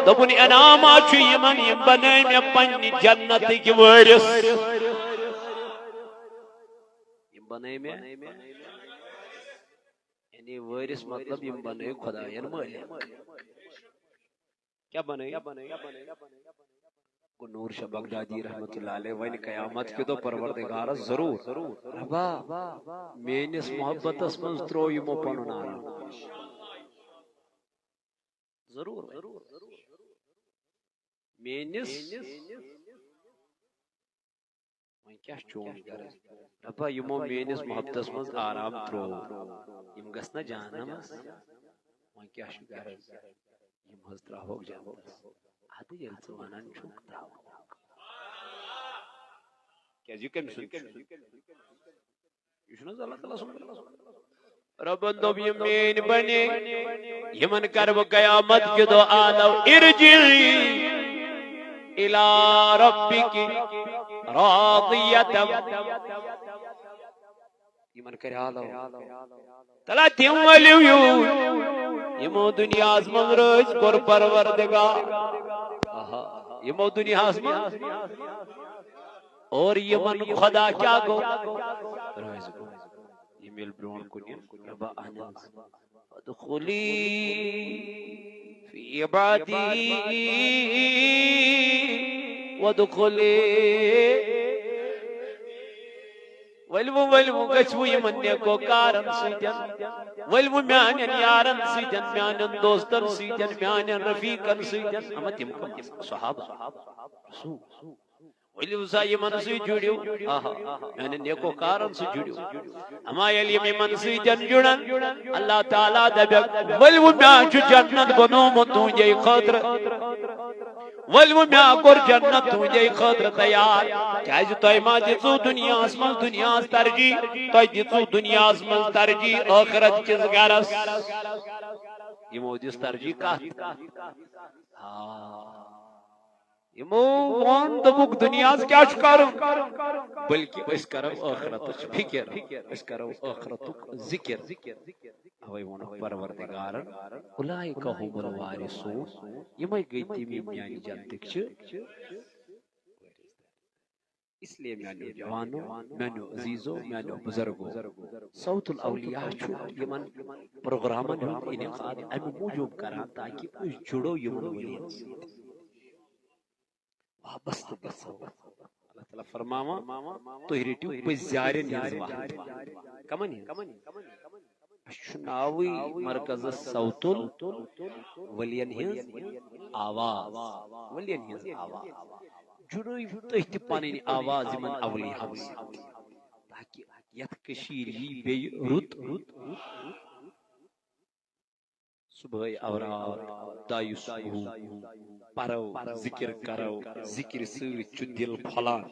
دوٚپُن انعام آ چھُ یِمن، یِم بنٲے مےٚ پننہِ جنتٕکۍ وٲرِث۔ یِم بنٲے مےٚ، یعنی وٲرِث مطلب یِم بنٲے خۄداین مٲلِک۔ کیٛاہ بنٲے؟ گوٚو نوٗر شاہ بغدادی رحمتہ اللہ علیہ وَنہِ قیامت کہِ دۄہ پروردگارس ضروٗر، ربا، میٲنِس محبتس منٛز ترٛوو یِمو پنُن آرام۔ ضروٗر وَنہِ۔ میٲنِس، وۄنۍ کیٛاہ چھُ چون غرض؟ ربا، یِمو میٲنِس محبتس منٛز آرام ترٛوو، یِم گژھِ نا جہنمس؟ وۄنۍ کیٛاہ چھُ غرض؟ یِم حظ ترٛاوہوکھ جنتس۔ اَدٕ ییٚلہِ ژٕ وَنان چھُکھ، ترٛاوہوکھ۔ کیٛازِ یہِ کٔمۍ سُنٛد چھُ؟ یہِ چھُنہٕ حظ اللہ تعالیٰ سُنٛد؟ رۄبن دوٚپ، یِم میٲنۍ بنے، یِمن کرٕ بہٕ قیامت کہِ دۄہ آلو، ارجعی الی ربک راضیۃ۔ یِمن کرِ آلو۔ تلا تِم ؤلِو یوٗرۍ، یِمو دُنیاہس منٛز رٲضۍ کوٚر پروردگار۔ آہا، یِمو دُنیاہس منٛز۔ اور یِمن خۄدا کیٛاہ گوٚو؟ رٲضۍ گوٚو۔ یِم ییٚلہِ برٛونٛٹھ کُن یِن، رۄبا اہن حظ۔ فادخلی فی عبادی وادخلی۔ ؤلِو، ؤلِو، گٔژھِو یِمن نیکوکارن سۭتۍ، ؤلِو میانٮ۪ن یارن سۭتۍ، میانٮ۪ن دوستن سۭتۍ، میانٮ۪ن رفیقن سۭتۍ۔ اما تِم کم؟ صحابہ، رسول۔ ؤلِو سا یِمن سۭتۍ جُڑِو۔ آہا، میانٮ۪ن نیکوکارن سۭتۍ جُڑِو۔ اما ییٚلہِ یِم یِمن سۭتۍ جُڑن، اللہ تعالیٰ دپٮ۪کھ، ؤلِو، مےٚ چھُ جنت بنومُت تُہنٛدے خٲطرٕ۔ ؤلِو، مےٚ کوٚر جنت تُہنٛدے خٲطرٕ تیار۔ کیازِ تۄہہِ ما دِژوٕ دُنیاہس منٛز دُنیاہس ترجیح؟ تۄہہِ دِژوٕ دُنیاہس منٛز ترجیح ٲخرت کِس گرس۔ یِمو دِژ ترجیح کتھ؟ آ۔ یِمو ووٚن، دوٚپُکھ، دُنیاہس کیٛاہ چھُ کرُن؟ بلکہِ أسۍ کرو ٲخرتٕچ فِکر، أسۍ کرو ٲخرتُک ذِکر۔ اوے ووٚنُکھ پروردگارن، اولئک هم الوارثون، یِمے گٔے تِم، یِم میانہِ جنتٕکۍ چھِ۔ اس لیے میانیو جوانو، میانیو عزیزو، میانیو بزرگو، صوت الاولیاء چھُ یِمن پروگرامن ہُنٛد انعقاد امہِ موٗجوٗب کران تاکہِ أسۍ جُڑو یِمن ؤلین سۭتۍ۔ وابستہٕ گژھو۔ اللہ تعالیٰ فرماوان، تُہۍ رٔٹِو پٔزۍ یارٮ۪ن ہٕنٛز وَتھ۔ کمن ہٕنٛز؟ اَسہِ چھُ ناوٕے مرکزس صوت الولیَن ہٕنٛز آواز، ولیَن ہٕنٛز آواز۔ جُڑٲیِو تُہۍ تہِ پنٕنۍ آواز یِمن اولیاہن سۭتۍ، تاکہِ یتھ کٔشیٖرِ یی بیٚیہِ رُت۔ صبحٲے اوراد، دعایہِ صبحو پرو، ذِکِر کرو، ذِکرِ سۭتۍ چھُ دِل پھۄلان،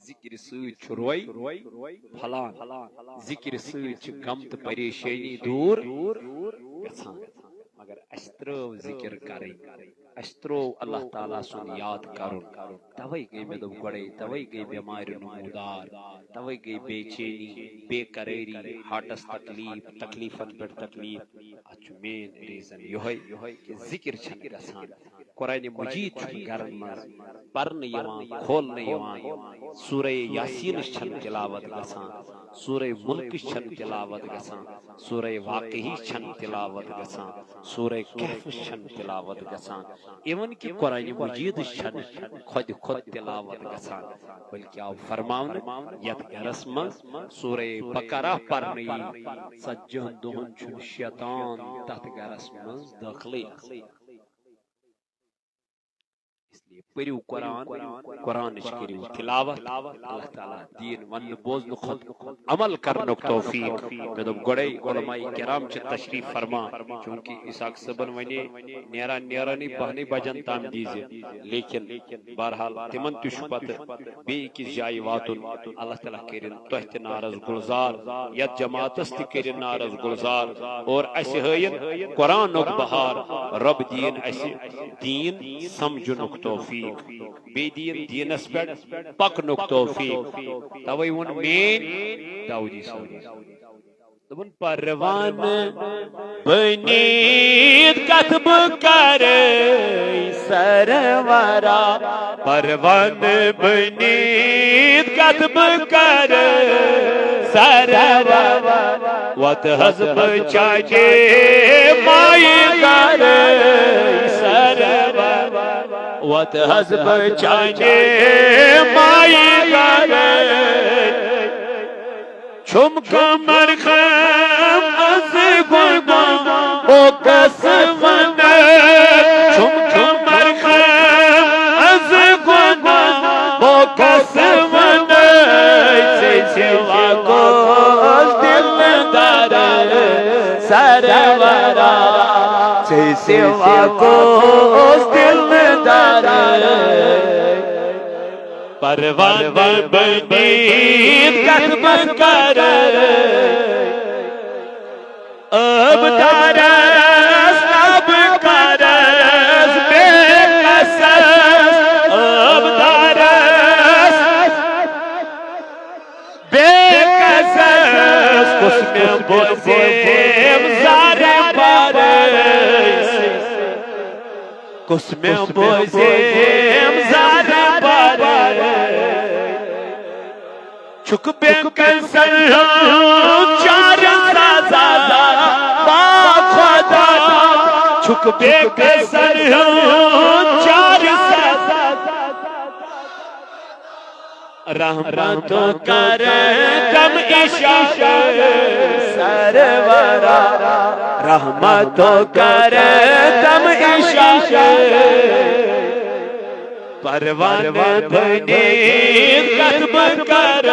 ذِکرِ سۭتۍ چھُ روے پھۄلان، ذِکرِ سۭتۍ چھِ غم تہٕ پریشٲنی دوٗر گژھان۔ مگر اَسہِ ترٲو ذِکِر کرٕنۍ، اَسہِ ترٛوو اللہ تعالیٰ سُنٛد یاد کرُن۔ توے گٔے، مےٚ دوٚپ گۄڈے، توے گٔے بٮ۪مارِ نمودار، توے گٔے بے چینی، بے قرٲری، ہارٹس تکلیف، تکلیفن پٮ۪ٹھ تکلیف۔ اتھ چھُ مین ریزن یِہوٚے کہِ ذِکِر چھَنہٕ گژھان۔ قرآن مجید چھُنہٕ گرن منٛز پرنہٕ یِوان، کھولنہٕ یِوان۔ سورہ یاسینٕچ چھنہٕ تلاوت گژھان، سورہ ملکٕچ چھنہٕ تلاوت گژھان، سورہ واقعہٕچ چھنہٕ تلاوت گژھان، سورہ کہفٕچ چھنہٕ تلاوت گژھان، even کہِ قرآن مجیدٕچ چھنہٕ خۄدِ خۄد تلاوت گژھان، بلکہ آو فرماونہٕ، یتھ گرس منٛز سورہ بقرہ پرنہٕ یی، ژتجی ہن دۄہن چھُنہٕ شیطان تتھ گرس منٛز دٲخلٕے آسان۔ اس لیے پٔرِو قرآن، قرآنٕچ کٔرِو تلاوت۔ اللہ تعالیٰ دِیِن وننہٕ بوزنہٕ کھۄتہٕ عمل کرنُک توفیق۔ مےٚ دوٚپ گۄڈَے، علماء کرام چھِ تشریف فرما، چونکہ اسحاق صٲبن ونے نیران نیرانٕے بہنٕے بجن تام دیٖزِ، لیکن بہرحال تِمن تہِ چھُ پتہٕ بیٚیہِ أکِس جایہِ واتُن۔ اللہ تعالیٰ کٔرِن تۄہہِ تہِ نارس گُلزار، یتھ جماعتس تہِ کٔرِن نارس گُلزار، اور اسہِ ہٲیِن قرآنُک بہار۔ رۄب دِیِن اسہِ دیٖن سمجھنُک توفیق، بیٚیہِ دِیِن دیٖنس پٮ۪ٹھ پکنُک توفیق۔ توے ووٚن میٲنۍ داودی صٲبن۔ دوٚپُن، پروانہٕ بٔنِتھ کتھ بہٕ کرٕ سرورا، پروانہٕ بٔنِتھ کتھ بہٕ کرٕ سرورا، وتہٕ حظ بہٕ چاچے مایہِ کرٕ سرورا، وتہٕ حظ بہٕ چاچے مایہِ کرٕ۔ چھُم کمر خم از گناہ او کس ونہٕ۔ چھُم کمر خم از گناہ او کس ونہٕ۔ ژےٚ سوا کُس دلدار سرورا، ژےٚ سوا کُس دلدار۔ پروانہٕ بٔنِتھ کتھ بہٕ کرٕ ٲبدارس، نہ بہٕ کرس بے کسس ٲبدارس۔ بے کسس کُس مےٚ بوزیم زارٕ بارس۔ کُس مےٚ بوزیم زارٕ بارے۔ چھُکھ بے کسن ہُنٛد چارٕ سزا با خدا۔ چھُکھ بے کسن ہُنٛد چارٕ سزا۔ رحمتوں کرم اشارہ سرورا، رحمتوں کرم اشارہ۔ پروانہٕ بٔنِتھ کتھ بہٕ کرٕ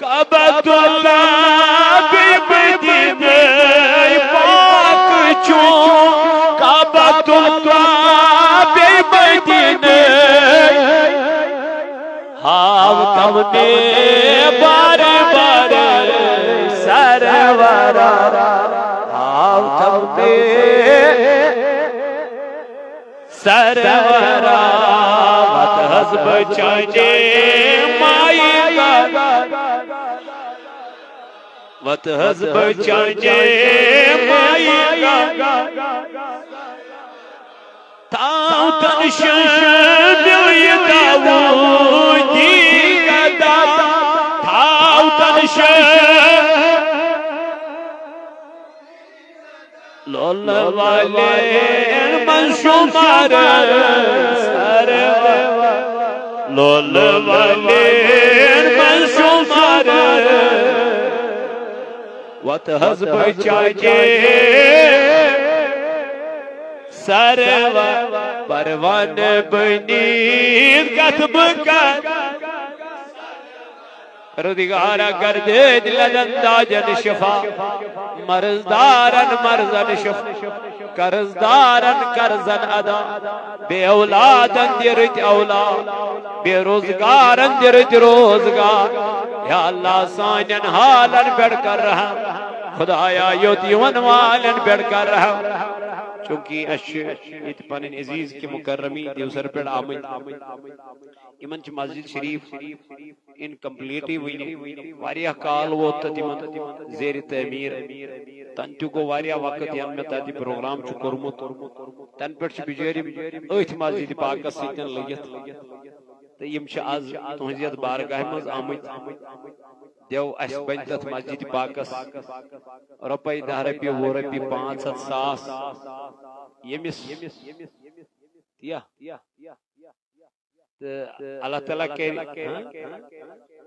کعبۃ اللہ بیٚیہِ مدیٖنہٕ پاک چھُ، کعبۃ اللہ بیٚیہِ مدیٖنہٕ۔ ہاو تم نے بار بار سرورا، ہاو تم نے سرورا، وت حض بچانے مائی کا، وت حض بچانے مائی کا۔ تھاو تن شٲمِل یہِ داوودی گدا، تھاو تن شٲمِل۔ لولہٕ والٮ۪ن منٛز شُمار سرور، لولہٕ والٮ۪ن منٛز شُمار۔ وت حض بچانے سرور، پروانہٕ بٔنِتھ کتھ بہٕ کرٕ۔ پروردگارا، کر دے دل دنداجن شفا، مرض دارن مرضن شفا، قرض دارن قرضن ادا، بے اولادن دِ رٕتۍ اولاد، بے روزگارن دِ رٕتۍ روزگار۔ یا اللہ، سانٮ۪ن حالن پٮ۪ٹھ کر رحم۔ خدایا، یوٚت یِوَن والٮ۪ن پٮ۪ٹھ کر رحم۔ چونکہ اَسہِ چھِ ییٚتہِ پنٕنۍ عزیز کہ مکرمی دیوسر پٮ۪ٹھ آمٕتۍ۔ یِمن چھِ مسجد شریف انکمپلیٹٕے وٕنہِ، واریاہ کال ووت تتھ یِمن زیر تعمیٖر۔ تَنہٕ تہِ گوٚو واریاہ وقت، یَنہٕ مےٚ تَتہِ پروگرام چھُ کوٚرمُت۔ تَنہٕ پٮ۪ٹھ چھِ بِچٲرۍ أتھۍ مسجد پاکس سۭتۍ لٔگِتھ۔ تہٕ یِم چھِ آز تُہٕنٛزِ یَتھ بارگاہہِ منٛز آمٕتۍ۔ دیو اَسہِ بَنہِ تَتھ مسجد پاکس رۄپَے دَہ رۄپیہِ، وُہ رۄپیہِ، پانٛژھ ہَتھ، ساس۔ ییٚمِس تہِ تہٕ اللہ تعالیٰ کرِ، ہاں؟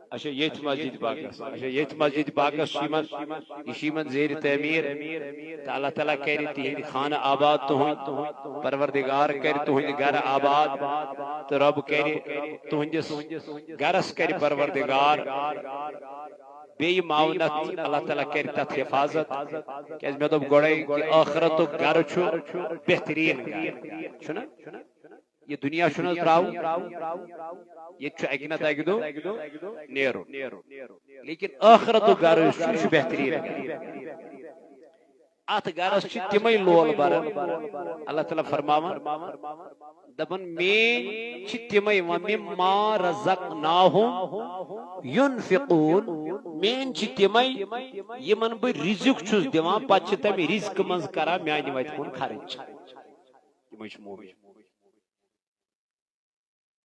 اچھا، ییٚتھۍ مسجد پاکس، اچھا، ییٚتھۍ مسجد پاکس چھِ یِمن، یہِ چھِ یِمن زیر تعمیٖر۔ تہٕ اللہ تعالیٰ کرِ تِہنٛدِ خانہٕ آباد تُہنٛد، پروردگار کرِ تُہنٛدِ گرٕ آباد، تہٕ رب کرِ تُہنٛدِس گرس کرِ پروردگار بیٚیہِ معاونت، اللہ تعالیٰ کرِ تتھ حفاظت۔ کیازِ مےٚ دوٚپ گۄڈے کہِ ٲخرتُک گرٕ چھُ بہتریٖن گرٕ، چھُنہ؟ یہِ دُنیا چھُنہٕ حظ ترٛاوُن؟ ییٚتہِ چھُ اَکہِ نَتہٕ اَکہِ دۄہ نیرُن۔ لیکن ٲخرتُک گرٕ یُس چھُ، یہِ چھُ بہتریٖن گرٕ۔ اَتھ گرس چھِ تِمَے لول بران۔ اللہ تعالیٰ فرماوان، دَپان، "میٲنۍ چھِ تِمَے، وَمِمَّا رَزَقْنَاهُمْ يُنْفِقُونَ۔" میٲنۍ چھِ تِمَے، یِمَن بہٕ رِزِق چھُس دِوان، پَتہٕ چھِ تَمہِ رِزقہٕ منٛز کران میانہِ وَتہِ کُن خرٕچ۔ یِمَے چھِ مومن۔